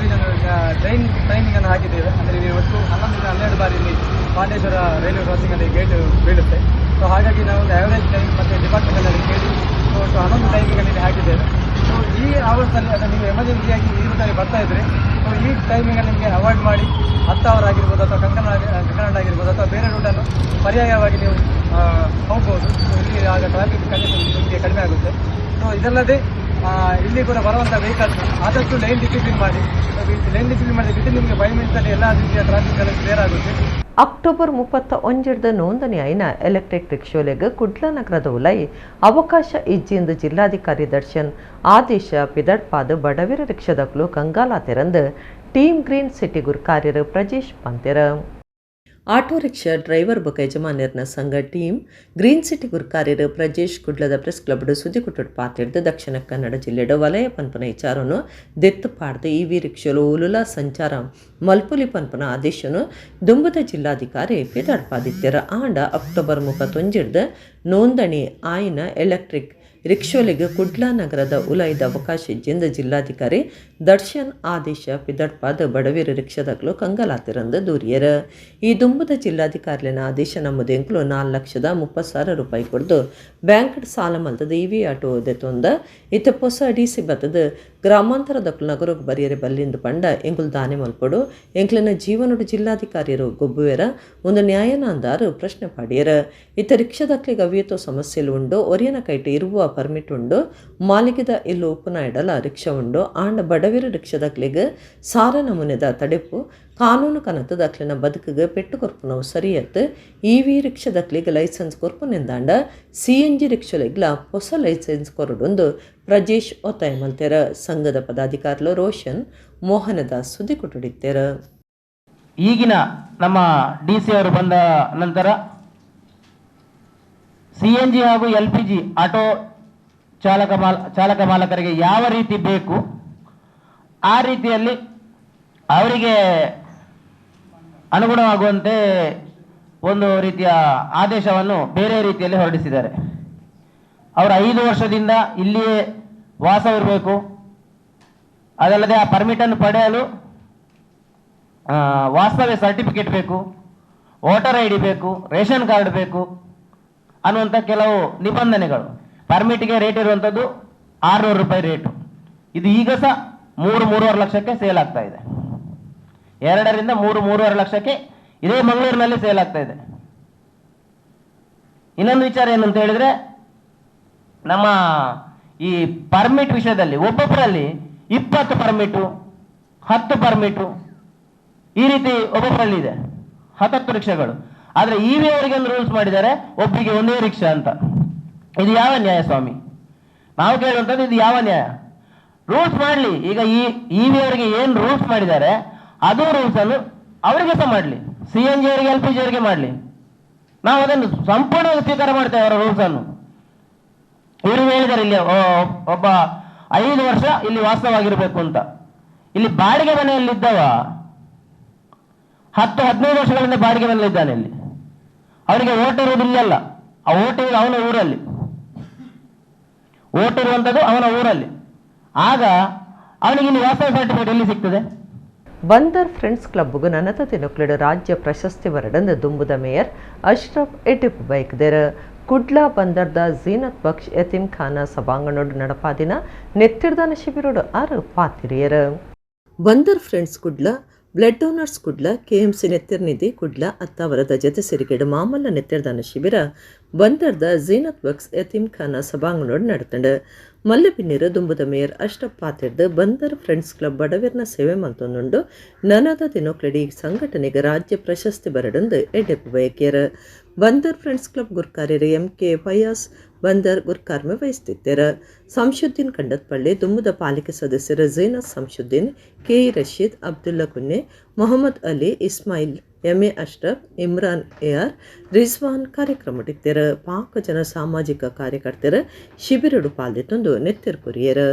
ಇದೊಂದು ಟ್ರೈನ್ ಟೈಮಿಂಗನ್ನು ಹಾಕಿದ್ದೇವೆ. ಅಂದರೆ ಇಲ್ಲಿ ಒಟ್ಟು 11 12 ಬಾರಿ ಇಲ್ಲಿ ಪಾಂಡೇಶ್ವರ ರೈಲ್ವೆ ಕ್ರಾಸಿಂಗಲ್ಲಿ ಗೇಟ್ ಬೀಳುತ್ತೆ. ಸೊ ಹಾಗಾಗಿ ನಾವು ಒಂದು ಆ್ಯಾವ್ರೇಜ್ ಟೈಮ್ ಮತ್ತು ಡಿಪಾರ್ಟ್ಮೆಂಟಲ್ಲಿ ಕೇಳಿ, ಸೊ ಒಟ್ಟು 11 ಟೈಮಿಂಗಲ್ಲಿ ಹಾಕಿದ್ದೇವೆ. ಸೊ ಈ ಅವರ್ಸಲ್ಲಿ ಅಂದರೆ ನೀವು ಎಮರ್ಜೆನ್ಸಿಯಾಗಿ ಈ ರೂಟಲ್ಲಿ ಬರ್ತಾ ಇದ್ದರೆ, ಸೊ ಈ ಟೈಮಿಂಗಲ್ಲಿ ನಿಮಗೆ ಅವಾಯ್ಡ್ ಮಾಡಿ ಹತ್ತಾವರ ಆಗಿರ್ಬೋದು ಅಥವಾ ಕಂಕನಾಡ್ ಕಂಕನಾಡ್ ಆಗಿರ್ಬೋದು ಅಥವಾ ಬೇರೆ ರೂಟನ್ನು ಪರ್ಯಾಯವಾಗಿ ನೀವು ಹೋಗ್ಬೋದು. ಸೊ ಇಲ್ಲಿ ಆಗ ಟ್ರಾಫಿಕ್ ಕಂಡೀಷನ್ ನಿಮಗೆ ಕಡಿಮೆ ಆಗುತ್ತೆ. ಸೊ ಇದಲ್ಲದೆ ಇಲ್ಲಿ ಕೂಡ ಬರುವಂಥ ವೆಹಿಕಲ್ಸ್ ಆದಷ್ಟು ಲೈನ್ ಡಿಸಿಪ್ಲಿನ್ ಮಾಡಿ. ಲೈನ್ ಡಿಸಿಪ್ಲಿನ್ ಮಾಡಿದ ವಿತಿನ್ ನಿಮಗೆ 5 ಮಿನಿಟ್ಸಲ್ಲಿ ಎಲ್ಲ ರೀತಿಯ ಟ್ರಾಫಿಕ್ ಎಲ್ಲ ಕ್ಲಿಯರ್ ಆಗುತ್ತೆ. ಅಕ್ಟೋಬರ್ 31ರ್ದ ನೋಂದಣಿ ಆಯಿನ ಎಲೆಕ್ಟ್ರಿಕ್ ರಿಕ್ಷೋಲೆಗ್ ಕುಡ್ಲ ನಗರದ ಉಲೈ ಅವಕಾಶ ಇಜ್ಜಿಂದು ಜಿಲ್ಲಾಧಿಕಾರಿ ದರ್ಶನ್ ಆದೇಶ ಪಿದಡ್ಪಾದ ಬಡವಿರ ರಿಕ್ಷಾದಕ್ಲು ಕಂಗಾಲಾತಿರಂದು ಟೀಮ್ ಗ್ರೀನ್ ಸಿಟಿ ಗುರ್ಕಾರ್ಯರು ಪ್ರಜೇಶ್ ಪಂತೆರ. ಆಟೋ ರಿಕ್ಷಾ ಡ್ರೈವರ್ ಬೊಕ ಯಜಮಾನ್ಯರ್ನ ಸಂಘ ಟೀಮ್ ಗ್ರೀನ್ ಸಿಟಿ ಗುರ್ಕಾರ್ಯರು ಪ್ರಜೇಶ್ ಕುಡ್ಲದ ಪ್ರೆಸ್ ಕ್ಲಬ್ಡ್ ಸುದ್ದಿಕುಟ್ಟುಡ್ ಪಾತಿಡ್ದು ದಕ್ಷಿಣ ಕನ್ನಡ ಜಿಲ್ಲೆಡ್ ವಲಯ ಪನ್ಪುನ ವಿಚಾರನು ದೆತ್ತು ಪಾಡ್ದು ಇವಿ ರಿಕ್ಷಲು ಉಲುಲ ಸಂಚಾರ ಮಲ್ಪುಲಿ ಪನ್ಪುನ ಆದೇಶನು ದುಂಬುದ ಜಿಲ್ಲಾಧಿಕಾರಿ ಪಿದಾಡ್ಪಾದಿತ್ಯರ. ಆಂಡ ಅಕ್ಟೋಬರ್ 31ರ್ದು ನೋಂದಣಿ ಆಯಿನ ಎಲೆಕ್ಟ್ರಿಕ್ ರಿಕ್ಷೋಲಿಗೆ ಕುಡ್ಲ ನಗರದ ಉಲೈದ ಅವಕಾಶ ಇಜ್ಜಿಂದ ಜಿಲ್ಲಾಧಿಕಾರಿ ದರ್ಶನ್ ಆದೇಶ ಪಿದಡ್ಪಾದ ಬಡವೀರ ರಿಕ್ಷಾದಕ್ಲು ಕಂಗಲಾತಿರಂದು ದೂರಿಯರ. ಈ ದುಂಬುದ ಜಿಲ್ಲಾಧಿಕಾರಿಲಿನ ಆದೇಶ ನಮ್ಮದೆಂಕ್ಲು 4,30,000 ರೂಪಾಯಿ ಕೊಡ್ದು ಬ್ಯಾಂಕ್ ಸಾಲ ಮಲ್ತದ ಇವಿ ಆಟೋ ದೆತೊಂದ ಇತ್ತ ಪೊಸ ಡಿಸಿ ಬತ್ತದ ಗ್ರಾಮಾಂತರದಕ್ಲು ನಗರಕ್ಕೆ ಬರಿಯರೆ ಬಲ್ಲಿಂದು ಪಂಡ ಎಂಕುಲು ದಾನೆ ಮಲ್ಪಡು, ಎಂಕ್ಲಿನ ಜೀವನಡು ಜಿಲ್ಲಾಧಿಕಾರಿಯರು ಗೊಬ್ಬುವೆರ ಒಂದು ನ್ಯಾಯನಾಂದಾರು ಪ್ರಶ್ನೆ ಪಾಡಿಯರ. ಇತ್ತ ರಿಕ್ಷಾದಕ್ಲಿಗೆ ಅವಿಯತೋ ಸಮಸ್ಯೆಲು ಉಂಡು, ಒರಿಯನ ಕೈಟ್ ಇರುವ ಪರ್ಮಿಟ್ ಉಂಡು, ಮಾಲಿಗೆದ ಇಲ್ಲು ಉಪುನ ಇಡಲ ರಿಕ್ಷಾ ಉಂಡು. ಆಂಡ ಬಡವಿರ ರಿಕ್ಷಾದಕ್ಲಿಗೆ ಸಾರ ನಮೂನೆದ ತಡೆಪು ಕಾನೂನು ಕನತದ ಅಕ್ಲಿನ ಬದುಕಿಗೆ ಪೆಟ್ಟು ಕೊರ್ಪುನವು ಸರಿಯತ್ತು. ಇವಿ ರಿಕ್ಷಾದಕ್ಲಿಗೆ ಲೈಸೆನ್ಸ್ ಕೊರ್ಪುನೆಂದಾಂಡ ಸಿಎನ್ಜಿ ರಿಕ್ಷಾಲಿಗ್ಲ ಹೊಸ ಲೈಸೆನ್ಸ್ ಕೊರಡೊಂದು ಪ್ರಜೇಶ್ ಒತ್ತಾಯ ಮಲ್ತೆರ. ಸಂಘದ ಪದಾಧಿಕಾರಿಲು ರೋಷನ್ ಮೋಹನದಾಸ್ ಸುದ್ದಿ ಕೊಟ್ಟುಡಿತ್ತೆರ. ಈಗಿನ ನಮ್ಮ ಡಿಸಿ ಅವರು ಬಂದ ನಂತರ ಸಿಎನ್ಜಿ ಹಾಗೂ ಎಲ್ಪಿಜಿ ಆಟೋ ಚಾಲಕ ಮಾಲಕರಿಗೆ ಯಾವ ರೀತಿ ಬೇಕು ಆ ರೀತಿಯಲ್ಲಿ ಅವರಿಗೆ ಅನುಗುಣವಾಗುವಂತೆ ಒಂದು ರೀತಿಯ ಆದೇಶವನ್ನು ಬೇರೆ ರೀತಿಯಲ್ಲಿ ಹೊರಡಿಸಿದ್ದಾರೆ. ಅವರು 5 ವರ್ಷದಿಂದ ಇಲ್ಲಿಯೇ ವಾಸವಿರಬೇಕು, ಅದಲ್ಲದೆ ಆ ಪರ್ಮಿಟನ್ನು ಪಡೆಯಲು ವಾಸ್ತವ್ಯ ಸರ್ಟಿಫಿಕೇಟ್ ಬೇಕು, ವೋಟರ್ I D ಬೇಕು, ರೇಷನ್ ಕಾರ್ಡ್ ಬೇಕು ಅನ್ನುವಂಥ ಕೆಲವು ನಿಬಂಧನೆಗಳು. ಪರ್ಮಿಟ್ಗೆ ರೇಟ್ ಇರುವಂಥದ್ದು 600 ರೂಪಾಯಿ ರೇಟು. ಇದು ಈಗ ಸಹ 3-3.5 ಲಕ್ಷಕ್ಕೆ ಸೇಲ್ ಆಗ್ತಾ ಇದೆ. 2ರಿಂದ 3-3.5 ಲಕ್ಷಕ್ಕೆ ಇದೇ ಮಂಗಳೂರಿನಲ್ಲಿ ಸೇಲ್ ಆಗ್ತಾ ಇದೆ. ಇನ್ನೊಂದು ವಿಚಾರ ಏನು ಅಂತ ಹೇಳಿದ್ರೆ, ನಮ್ಮ ಈ ಪರ್ಮಿಟ್ ವಿಷಯದಲ್ಲಿ ಒಬ್ಬೊಬ್ಬರಲ್ಲಿ 20 ಪರ್ಮಿಟು, 10 ಪರ್ಮಿಟು ಈ ರೀತಿ ಒಬ್ಬೊಬ್ಬರಲ್ಲಿ ಇದೆ, 10 ರಿಕ್ಷಾಗಳು. ಆದರೆ ಇ ವಿ ಅವರಿಗೆ ಒಂದು ರೂಲ್ಸ್ ಮಾಡಿದ್ದಾರೆ, ಒಬ್ಬರಿಗೆ ಒಂದೇ ರಿಕ್ಷಾ ಅಂತ. ಇದು ಯಾವ ನ್ಯಾಯ ಸ್ವಾಮಿ? ನಾವು ಕೇಳುವಂಥದ್ದು ಇದು ಯಾವ ನ್ಯಾಯ? ರೂಲ್ಸ್ ಮಾಡಲಿ. ಈಗ ಈ ಇ ವಿ ಅವರಿಗೆ ಏನು ರೂಲ್ಸ್ ಮಾಡಿದ್ದಾರೆ ಅದು ರೂಲ್ಸ್ ಅನ್ನು ಅವರಿಗೆ ಸಹ ಮಾಡಲಿ, ಸಿ ಎನ್ ಜಿ ಅವರಿಗೆ, ಎಲ್ ಪಿ ಜಿ ಅವರಿಗೆ ಮಾಡಲಿ. ನಾವು ಅದನ್ನು ಸಂಪೂರ್ಣವಾಗಿ ಸ್ವೀಕಾರ ಮಾಡ್ತೇವೆ ಅವರ ರೂಲ್ಸ್ ಅನ್ನು. ಇವರು ಹೇಳಿದ್ದಾರೆ ಇಲ್ಲಿ ಒಬ್ಬ 5 ವರ್ಷ ಇಲ್ಲಿ ವಾಸವಾಗಿರಬೇಕು ಅಂತ. ಇಲ್ಲಿ ಬಾಡಿಗೆ ಮನೆಯಲ್ಲಿದ್ದವ 10-15 ವರ್ಷಗಳಿಂದ ಬಾಡಿಗೆ ಮನೆಯಲ್ಲಿದ್ದಾನೆ. ಇಲ್ಲಿ ಅವರಿಗೆ ಓಟ್ ಇರುವುದು ಇಲ್ಲಲ್ಲ, ಆ ಓಟ್ ಇರುವುದು ಅವನ ಊರಲ್ಲಿ, ಓಟ್ ಇರುವಂಥದ್ದು ಅವನ ಊರಲ್ಲಿ. ಆಗ ಅವನಿಗೆ ಇಲ್ಲಿ ವಾಸ್ತವ ಸರ್ಟಿಫಿಕೇಟ್ ಎಲ್ಲಿ ಸಿಗ್ತದೆ? ಬಂದರ್ ಫ್ರೆಂಡ್ಸ್ ಕ್ಲಬ್ಗೂ ನನತ ತಿನುಕ್ಲಿಡು ರಾಜ್ಯ ಪ್ರಶಸ್ತಿ ವರಡಂದು ದುಂಬುದ ಮೇಯರ್ ಅಶ್ರಫ್ ಎಟಿಪ್ ಬೈಕ್ದೆರ. ಕುಡ್ಲ ಬಂದರ್ದ ಜೀನತ್ ಬಕ್ಷ್ ಯತೀಂ ಖಾನ ಸಭಾಂಗಣೋಡು ನಡಪಾದಿನ ನೆತ್ತಿರ್ದಾನ ಶಿಬಿರೋಡು ಆರು ಪಾತಿರಿಯರ. Bandar friends Kudla, blood donors Kudla, KMC ನೆತ್ತಿರ್ನಿಧಿ Kudla ಅತ್ತಾವರದ ಜತೆ ಸಿರಿಗೇಡು ಮಾಮಲ್ಲ ನೆತ್ತಿರ್ದಾನ ಶಿಬಿರ ಬಂದರ್ದ ಜೀನತ್ ಬಕ್ಸ್ ಯತೀಂ ಖಾನ ಸಭಾಂಗಣೋಡು ನಡತಂಡು. ಮಲ್ಲಪಿನ್ನೀರು ದುಂಬುದ ಮೇಯರ್ ಅಶ್ರಫ್ ಪಾತಿರ್ದು ಬಂದರ್ ಫ್ರೆಂಡ್ಸ್ ಕ್ಲಬ್ ಬಡವಿರ್ನ ಸೇವೆ ಮಲ್ತೊಂದುಂಡು ನನದ ದಿನೊಕ್ಲೆಡಿ ಸಂಘಟನೆಗೆ ರಾಜ್ಯ ಪ್ರಶಸ್ತಿ ಬರಡಂದು ಎಡ್ಡೆಪ್ಪು ಬಯಕಿಯರು. ಬಂದರ್ ಫ್ರೆಂಡ್ಸ್ ಕ್ಲಬ್ ಗುರ್ಕಾರ್ಯರು ಎಂ ಕೆ ಫಯಾಸ್ ಬಂದರ್ ಗುರ್ಕಾರ್ಮೆ ವಹಿಸುತ್ತಿದ್ದರು. ಸಂಶುದ್ದೀನ್ ಕಂಡತ್ಪಳ್ಳಿ, ದುಮ್ಮದ ಪಾಲಿಕೆ ಸದಸ್ಯರು Zeenath Samshuddin, K E Rasheed, Abdulla Kunne, Mohammed Ali, Ismail, M A Ashraf, Imran A R, Rizwan ಕಾರ್ಯಕ್ರಮಡಿದ್ದರು. ಪಾಕ ಜನ ಸಾಮಾಜಿಕ ಕಾರ್ಯಕರ್ತರು ಶಿಬಿರಡು ಪಾಲ್ದಿತ್ತೊಂದು ನೆತ್ತಿರ್ ಕೊರಿಯರು.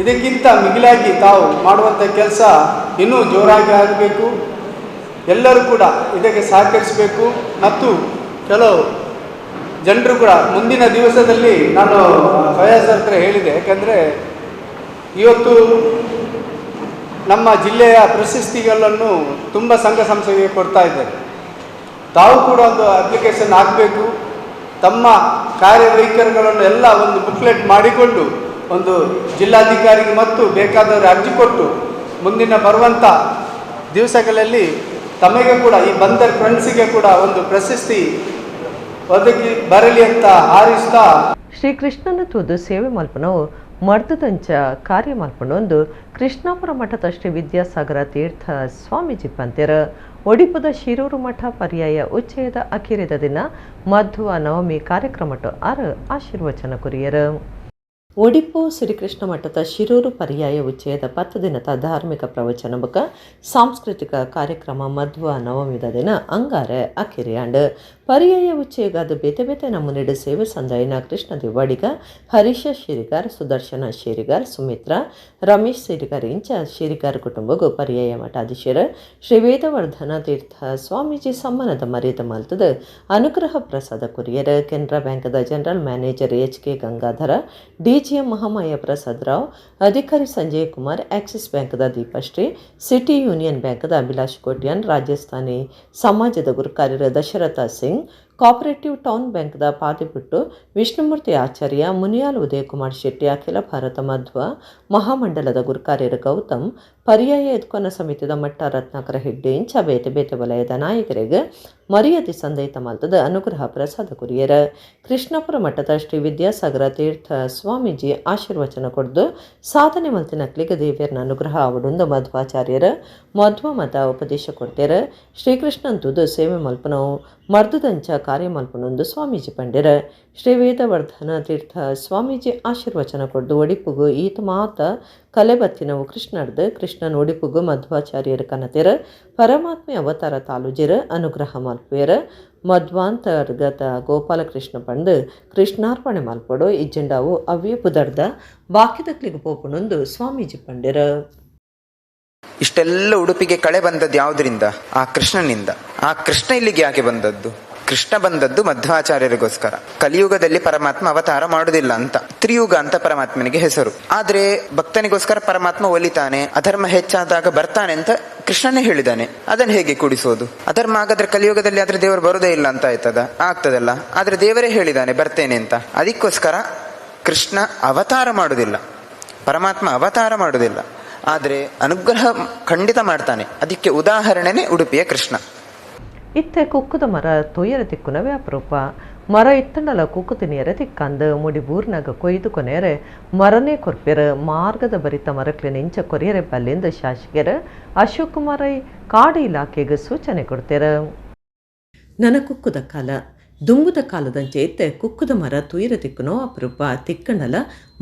ಇದಕ್ಕಿಂತ ಮಿಗಿಲಾಗಿ ತಾವು ಮಾಡುವಂಥ ಕೆಲಸ ಇನ್ನೂ ಜೋರಾಗಿ ಆಗಬೇಕು. ಎಲ್ಲರೂ ಕೂಡ ಇದಕ್ಕೆ ಸಹಕರಿಸಬೇಕು. ಮತ್ತು ಕೆಲವು ಜನರು ಕೂಡ ಮುಂದಿನ ದಿವಸದಲ್ಲಿ ನಾನು ಫಯಾಜ್ ಹತ್ರ ಹೇಳಿದೆ, ಯಾಕಂದರೆ ಇವತ್ತು ನಮ್ಮ ಜಿಲ್ಲೆಯ ಪ್ರಶಸ್ತಿಗಳನ್ನು ತುಂಬ ಸಂಘ ಸಂಸ್ಥೆಗೆ ಕೊಡ್ತಾ ಇದ್ದಾರೆ. ತಾವು ಕೂಡ ಒಂದು ಅಪ್ಲಿಕೇಶನ್ ಹಾಕಬೇಕು. ತಮ್ಮ ಕಾರ್ಯವೈಖರಿಗಳನ್ನು ಎಲ್ಲ ಒಂದು ಬುಕ್ಲೆಟ್ ಮಾಡಿಕೊಂಡು ಒಂದು ಜಿಲ್ಲಾಧಿಕಾರಿಗೆ ಮತ್ತು ಬೇಕಾದವರು ಅರ್ಜಿ ಕೊಟ್ಟು ಮುಂದಿನ ಬರುವಂಥ ದಿವಸಗಳಲ್ಲಿ ತಮಗೆ ಕೂಡ ಈ ಬಂದರ್ ಫ್ರೆಂಡ್ಸಿಗೆ ಕೂಡ ಒಂದು ಪ್ರಶಸ್ತಿ ಒದಗಿ ಬರಲಿ ಅಂತ ಹಾರಿಸ್ತಾ ಶ್ರೀಕೃಷ್ಣನ ತೂದು ಸೇವೆ ಮಲ್ಪನವು ಮರ್ದದಂಚ ಕಾರ್ಯ ಮಲ್ಪನೊಂದು ಕೃಷ್ಣಾಪುರ ಮಠದ ಶ್ರೀ ವಿದ್ಯಾಸಾಗರ ತೀರ್ಥ ಸ್ವಾಮೀಜಿ ಪಂತೆರ ಒಡಿಪುದ ಶಿರೂರು ಮಠ ಪರ್ಯಾಯ ಉಚ್ಚಯದ ಅಖಿರಿದ ದಿನ ಮಧ್ವ ನವಮಿ ಕಾರ್ಯಕ್ರಮಟ್ಟು ಆರು ಆಶೀರ್ವಚನ ಕುರಿಯರು. ಒಡಿಪು ಶ್ರೀಕೃಷ್ಣ ಮಠದ ಶಿರೂರು ಪರ್ಯಾಯ ಉಚ್ಚಯದ 10 ದಿನದ ಧಾರ್ಮಿಕ ಪ್ರವಚನ ಬಕ ಸಾಂಸ್ಕೃತಿಕ ಕಾರ್ಯಕ್ರಮ ಮಧ್ವ ನವಮಿದ ದಿನ ಅಂಗಾರೆ ಅಖಿರಿಯಾಂಡ್. ಪರ್ಯಾಯ ಉಚ್ಚಯಗಾದ ಬೇತೆ ಬೇತೆ ನಮೂನೆಡು ಸೇವೆ ಸಂದಾಯನ ಕೃಷ್ಣ ದೇವಾಡಿಗ, ಹರೀಶ ಶೇರಿಗಾರ್, ಸುದರ್ಶನ ಶೇರಿಗಾರ್, ಸುಮಿತ್ರಾ, ರಮೇಶ್ ಶೇರಿಗಾರ್ ಇಂಚ ಶೇರಿಗಾರ್ ಕುಟುಂಬಗೂ ಪರ್ಯಾಯ ಮಠಾಧೀಶರ ಶ್ರೀ ವೇದವರ್ಧನ ತೀರ್ಥ ಸ್ವಾಮೀಜಿ ಸಮ್ಮಾನದ ಮರ್ಯಾದೆ ಮಲ್ತದ ಅನುಗ್ರಹ ಪ್ರಸಾದ ಕುರಿಯರ. Canara ಬ್ಯಾಂಕ್ದ general manager H K Gangadhara, DGM Mahamaya Prasad Rao, ಅಧಿಕಾರಿ ಸಂಜಯ್ ಕುಮಾರ್, ಆಕ್ಸಿಸ್ ಬ್ಯಾಂಕ್ದ ದೀಪಶ್ರೀ, ಸಿಟಿ ಯೂನಿಯನ್ ಬ್ಯಾಂಕ್ದ ಅಭಿಲಾಷ್ ಕೋಟ್ಯಾನ್, ರಾಜಸ್ಥಾನಿ ಸಮಾಜದ ಗುರುಕಾರ್ಯರ ದಶರಥ ಸಿಂಗ್, ಕೋಆಪರೇಟಿವ್ ಟೌನ್ ಬ್ಯಾಂಕ್ದ ಪಾದಿಪುಟ್ಟು ವಿಷ್ಣುಮೂರ್ತಿ ಆಚಾರ್ಯ, ಮುನಿಯಾಲ್ ಉದಯಕುಮಾರ್ ಶೆಟ್ಟಿ, ಅಖಿಲ ಭಾರತ ಮಧ್ವ ಮಹಾಮಂಡಲದ ಗುರುಕಾರ್ಯರ ಗೌತಮ್, ಪರ್ಯಾಯ ಎದ್ಕೊನ ಸಮಿತಿದ ಮಟ್ಟ ರತ್ನಾಕರ ಹೆಗ್ಡೆ ಇಂಚ ಬೇತೆ ಬೇತೆ ವಲಯದ ನಾಯಕರಿಗೆ ಮರ್ಯಾದೆ ಸಂದೈತ ಮಲ್ತದ ಅನುಗ್ರಹ ಪ್ರಸಾದ ಕುರಿಯರ. ಕೃಷ್ಣಾಪುರ ಮಠದ ಶ್ರೀ ವಿದ್ಯಾಸಾಗರ ತೀರ್ಥ ಸ್ವಾಮೀಜಿ ಆಶೀರ್ವಚನ ಕೊಡ್ದು ಸಾಧನೆ ಮಲ್ತಿನಕ್ಲಿಗೆ ದೇವಿಯರ್ನ ಅನುಗ್ರಹ ಅವಡುಂದು ಮಧ್ವಾಚಾರ್ಯರ ಮಧ್ವ ಮತ ಉಪದೇಶ ಕೊಡ್ತೇರ. ಶ್ರೀಕೃಷ್ಣಂತುದು ಸೇವೆ ಮಲ್ಪನವು ಮರ್ದದಂಚ ಕಾರ್ಯ ಮಲ್ಪನೊಂದು ಸ್ವಾಮೀಜಿ ಪಂಡ್ಯರ. ಶ್ರೀ ವೇದವರ್ಧನ ತೀರ್ಥ ಸ್ವಾಮೀಜಿ ಆಶೀರ್ವಚನ ಕೊಡ್ದು ಒಡಿಪುಗು ಈತ ಮಾತ ಕಲೆ ಬತ್ತಿನವು ಕೃಷ್ಣರ್ದು ಕೃಷ್ಣನ ಒಡಿಪುಗು ಮಧ್ವಾಚಾರ್ಯರ ಕನತೆರ ಪರಮಾತ್ಮೆ ಅವತಾರ ತಾಲೂಜಿರ ಅನುಗ್ರಹ ಮಲ್ಪೇರ. ಮಧ್ವಾಂತರ್ಗತ ಗೋಪಾಲಕೃಷ್ಣ ಪಂಡು ಕೃಷ್ಣಾರ್ಪಣೆ ಮಲ್ಪಡು ಇಜ್ಜೆಂಡಾವು ಅವ್ಯ ಪುದರ್ದ ಬಾಕಿದಕ್ಲಿಗೆ ಪೋಪುನೊಂದು ಸ್ವಾಮೀಜಿ ಪಂಡ್ಯರ. ಇಷ್ಟೆಲ್ಲ ಉಡುಪಿಗೆ ಕಳೆ ಬಂದದ್ದು ಯಾವುದರಿಂದ? ಆ ಕೃಷ್ಣನಿಂದ. ಆ ಕೃಷ್ಣ ಇಲ್ಲಿಗೆ ಯಾಕೆ ಬಂದದ್ದು? ಕೃಷ್ಣ ಬಂದದ್ದು ಮಧ್ವಾಚಾರ್ಯರಿಗೋಸ್ಕರ. ಕಲಿಯುಗದಲ್ಲಿ ಪರಮಾತ್ಮ ಅವತಾರ ಮಾಡುವುದಿಲ್ಲ ಅಂತ, ತ್ರಿಯುಗ ಅಂತ ಪರಮಾತ್ಮನಿಗೆ ಹೆಸರು. ಆದ್ರೆ ಭಕ್ತನಿಗೋಸ್ಕರ ಪರಮಾತ್ಮ ಒಲಿತಾನೆ, ಅಧರ್ಮ ಹೆಚ್ಚಾದಾಗ ಬರ್ತಾನೆ ಅಂತ ಕೃಷ್ಣನೇ ಹೇಳಿದಾನೆ. ಅದನ್ನು ಹೇಗೆ ಕೂಡಿಸೋದು? ಅಧರ್ಮ ಹಾಗಾದ್ರೆ ಕಲಿಯುಗದಲ್ಲಿ ಆದ್ರೆ ದೇವರು ಬರುದೇ ಇಲ್ಲ ಅಂತ ಆಯ್ತದ? ಆಗ್ತದಲ್ಲ. ಆದ್ರೆ ದೇವರೇ ಹೇಳಿದಾನೆ ಬರ್ತೇನೆ ಅಂತ. ಅದಕ್ಕೋಸ್ಕರ ಕೃಷ್ಣ ಅವತಾರ ಮಾಡುವುದಿಲ್ಲ, ಪರಮಾತ್ಮ ಅವತಾರ ಮಾಡುವುದಿಲ್ಲ, ಆದ್ರೆ ಅನುಗ್ರಹ ಖಂಡಿತ ಮಾಡ್ತಾನೆ. ಅದಕ್ಕೆ ಉದಾಹರಣೆನೇ ಉಡುಪಿಯ ಕೃಷ್ಣ. ಇತ್ತೆ ಕುಕ್ಕುದ ಮರ ತೊಯ್ಯರ ತಿಕ್ಕುನ ವ್ಯಾಪರೂಪ ಮರ ಇತ್ತಂಡಲ ಕುಕ್ಕು ತಿನಿಯರ ತಿಕ್ಕಂದು ಮುಡಿ ಬೂರ್ನಾಗ ಕೊಯ್ದು ಕೊನೆಯರೆ ಮರನೇ ಕೊರ್ಪೆರ ಮಾರ್ಗದ ಬರಿತ ಮರಕ್ಲೆ ನಿಂಚ ಕೊರಿಯರೆ ಬಲ್ಲಿಂದ ಶಾಸಕರ ಅಶೋಕ್ ಕುಮಾರ್ ಕಾಡು ಇಲಾಖೆಗೆ ಸೂಚನೆ ಕೊಡ್ತೇರ. ನನ ಕುಕ್ಕುದ ಕಾಲ ದುಂಬುದ ಕಾಲದಂಚೆ ಇತ್ತೆ ಕುಕ್ಕುದ ಮರ ತುಯಿರ ತಿಕ್ಕುನೋ ಅಪರೂಪ. ತಿಕ್ಕಣಲ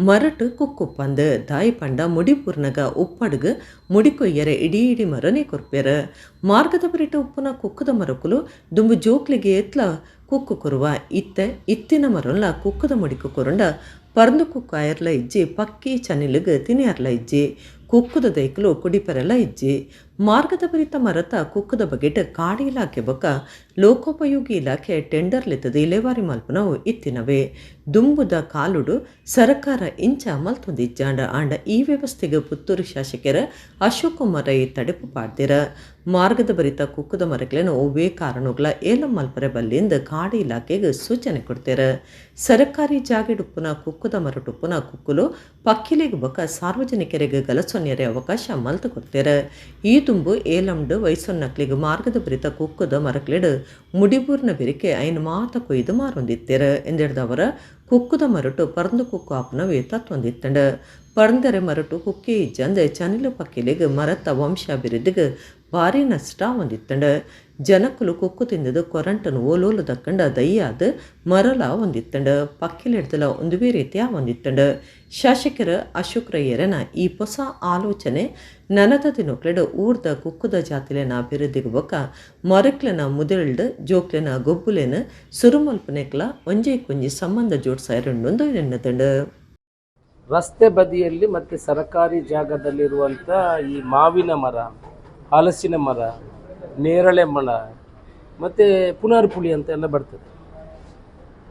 ಮರಟು ಕುಕ್ಕುಪ್ಪಂದು ದಾಯಿ ಪಂಡ ಮುಡಿ ಪೂರ್ಣಗ ಉಪ್ಪಡುಗು ಮುಡಿ ಕೊಯ್ಯರೆ ಇಡೀ ಇಡೀ ಮರನೇ ಕೊರ್ಪೆರ. ಮಾರ್ಗದ ಬರಿಟ ಉಪ್ಪುನ ಕುಕ್ಕುದ ಮರಕುಲು ದುಂಬು ಜೋಕ್ಲಿಗೆ ಎತ್ಲ ಕುಕ್ಕು ಕೊರುವ ಇತ್ತೆ ಇತ್ತಿನ ಮರಲ್ಲ ಕುಕ್ಕುದ ಮುಡಿಕು ಕೊರುಂಡ ಪರಂದು ಕುಕ್ಕು ಆಯರ್ಲ ಇಜ್ಜಿ ಪಕ್ಕಿ ಚನಿಲುಗು ತಿನಿಯರ್ಲ ಇಜ್ಜಿ ಕುಕ್ಕುದ ದೈಕಲು ಕುಡಿಪರೆಲ್ಲ ಇಜ್ಜಿ. ಮಾರ್ಗದ ಬರಿತ ಮರತ ಕುಕ್ಕುದ ಬಗೆಟ್ ಕಾಡು ಇಲಾಖೆ ಬೊಕ್ಕ ಲೋಕೋಪಯೋಗಿ ಇಲಾಖೆ ಟೆಂಡರ್ ಲೆತ್ತದ ಇಲೇವಾರಿ ಮಲ್ಪನವು ಇತ್ತಿನವೇ. ದುಂಬುದ ಕಾಲುಡು ಸರಕಾರ ಇಂಚ ಮಲ್ತೊಂದಿಜ್ಜಾಂಡ ಆಂಡ ಈ ವ್ಯವಸ್ಥೆಗೆ ಪುತ್ತೂರು ಶಾಸಕರ ಅಶೋಕ್ ಕುಮಾರ್ ರೈ ತಡೆಪು ಪಾಡ್ದಿರ. ಮಾರ್ಗದ ಬರಿತ ಕುಕ್ಕುದ ಮರಕ್ಲೇನು ಒವ್ವೇ ಕಾರಣಗಳ ಏಲಂ ಮಲ್ಪರೆ ಬಲ್ಲಿಂದ ಕಾಡು ಇಲಾಖೆಗೆ ಸೂಚನೆ ಕೊಡ್ತೇರ. ಸರಕಾರಿ ಜಾಗೆಡುಪ್ಪುನ ಕುಕ್ಕುದ ಮರಟುಪ್ಪುನ ಕುಕ್ಕುಲು ಪಕ್ಕಿಲಿಗೆ ಬೊಕ್ಕ ಸಾರ್ವಜನಿಕರಿಗೆ ಗಲಸೊನ್ಯರೆ ಅವಕಾಶ ಮಲ್ತು ಕೊಡ್ತೇರ. ಈ ತುಂಬು ಏಲಂಡು ವಯಸ್ಸೊನ್ನಕ್ಲಿಗೆ ಮಾರ್ಗದ ಬರಿತ ಕುಕ್ಕುದ ಮರಕ್ಲೆಡು ಮುಡಿಬೂರ್ನ ಬೆರಿಕೆ ಐನ್ ಮಾತ ಕೊಯ್ದು ಮಾರೊಂದಿತ್ತೇರ ಎಂದೆಡ್ದವರ ಕುಕ್ಕುದ ಮರಟು ಪರಂದು ಕುಕ್ಕು ಆಪನವೇ ತತ್ವೊಂದಿತ್ತಂಡ. ಪರಂದರೆ ಮರಟು ಕುಕ್ಕೆ ಇಜ್ಜಂದೆ ಚನಿಲು ಪಕ್ಕಿಲಿಗೆ ಮರತ ವಂಶಾಭಿವೃದ್ಧಿಗೆ ಭಾರಿ ನಷ್ಟ ಹೊಂದಿತ್ತಂಡ. ಜನಕುಲು ಕುಕ್ಕು ತಿಂದದು ಕೊರಂಟನು ಓಲೋಲು ದಕ್ಕಂಡ ದಯ್ಯಾದ ಮರಲ ಹೊಂದಿತ್ತಂಡ. ಪಕ್ಕಿಲಿಡ್ದಲ ಒಂದುವೇ ರೀತಿಯ ಹೊಂದಿತ್ತಂಡ. ಶಾಸಕರ ಅಶೋಕ್ ರಯ್ಯರನ ಈ ಹೊಸ ಆಲೋಚನೆ ನನದ ದಿನಕ್ಲೆಡು ಊರ್ದ ಕುಕ್ಕುದ ಜಾತಿಲೆನ ಅಭಿವೃದ್ಧಿಗೆ ಬೊಕ್ಕ ಮರಕ್ಲೆನ ಮುದೆಲ್ಡ್ ಜೋಕ್ಲೆನ ಗೊಬ್ಬುಲೆನ ಸುರುಮಲ್ಪನೆಕ್ಲ ಒಂಜೈ ಕೊಂಜಿ ಸಂಬಂಧ ಜೋಡ್ಸಾಯರುಂಡೊಂದು ಎನ್ನದಂಡ. ರಸ್ತೆ ಬದಿಯಲ್ಲಿ ಮತ್ತು ಸರ್ಕಾರಿ ಜಾಗದಲ್ಲಿರುವಂಥ ಈ ಮಾವಿನ ಮರ, ಹಲಸಿನ ಮರ, ನೇರಳೆ ಮರ ಮತ್ತು ಪುನರ್ಪುಳಿ ಅಂತೆಲ್ಲ ಬರ್ತದೆ.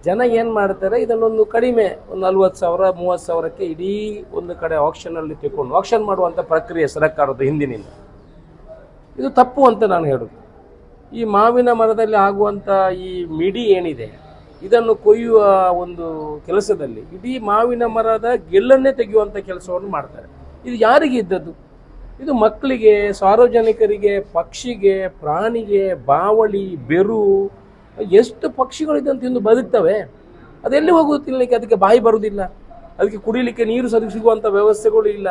ಜನ ಏನು ಮಾಡ್ತಾರೆ, ಇದನ್ನೊಂದು ಕಡಿಮೆ ಒಂದು 40,000 30,000ಕ್ಕೆ ಇಡೀ ಒಂದು ಕಡೆ ಆಕ್ಷನಲ್ಲಿ ತಗೊಂಡು ಆಕ್ಷನ್ ಮಾಡುವಂಥ ಪ್ರಕ್ರಿಯೆ ಸರ್ಕಾರದ ಹಿಂದಿನಿಂದ. ಇದು ತಪ್ಪು ಅಂತ ನಾನು ಹೇಳೋದು. ಈ ಮಾವಿನ ಮರದಲ್ಲಿ ಆಗುವಂಥ ಈ ಮಿಡಿ ಏನಿದೆ ಇದನ್ನು ಕೊಯ್ಯುವ ಒಂದು ಕೆಲಸದಲ್ಲಿ ಇಡೀ ಮಾವಿನ ಮರದ ಗೆಲ್ಲನ್ನೇ ತೆಗೆಯುವಂಥ ಕೆಲಸವನ್ನು ಮಾಡ್ತಾರೆ. ಇದು ಯಾರಿಗೆ ಇದ್ದದ್ದು? ಇದು ಮಕ್ಕಳಿಗೆ, ಸಾರ್ವಜನಿಕರಿಗೆ, ಪಕ್ಷಿಗೆ, ಪ್ರಾಣಿಗೆ, ಬಾವಳಿ, ಬೆರು, ಎಷ್ಟು ಪಕ್ಷಿಗಳು ಇದನ್ನು ತಿಂದು ಬದುಕ್ತವೆ. ಅದೆಲ್ಲಿ ಹೋಗುವುದು ತಿನ್ನಲಿಕ್ಕೆ? ಅದಕ್ಕೆ ಬಾಯಿ ಬರುವುದಿಲ್ಲ, ಅದಕ್ಕೆ ಕುಡಿಲಿಕ್ಕೆ ನೀರು ಸರಿ ಸಿಗುವಂಥ ವ್ಯವಸ್ಥೆಗಳು ಇಲ್ಲ.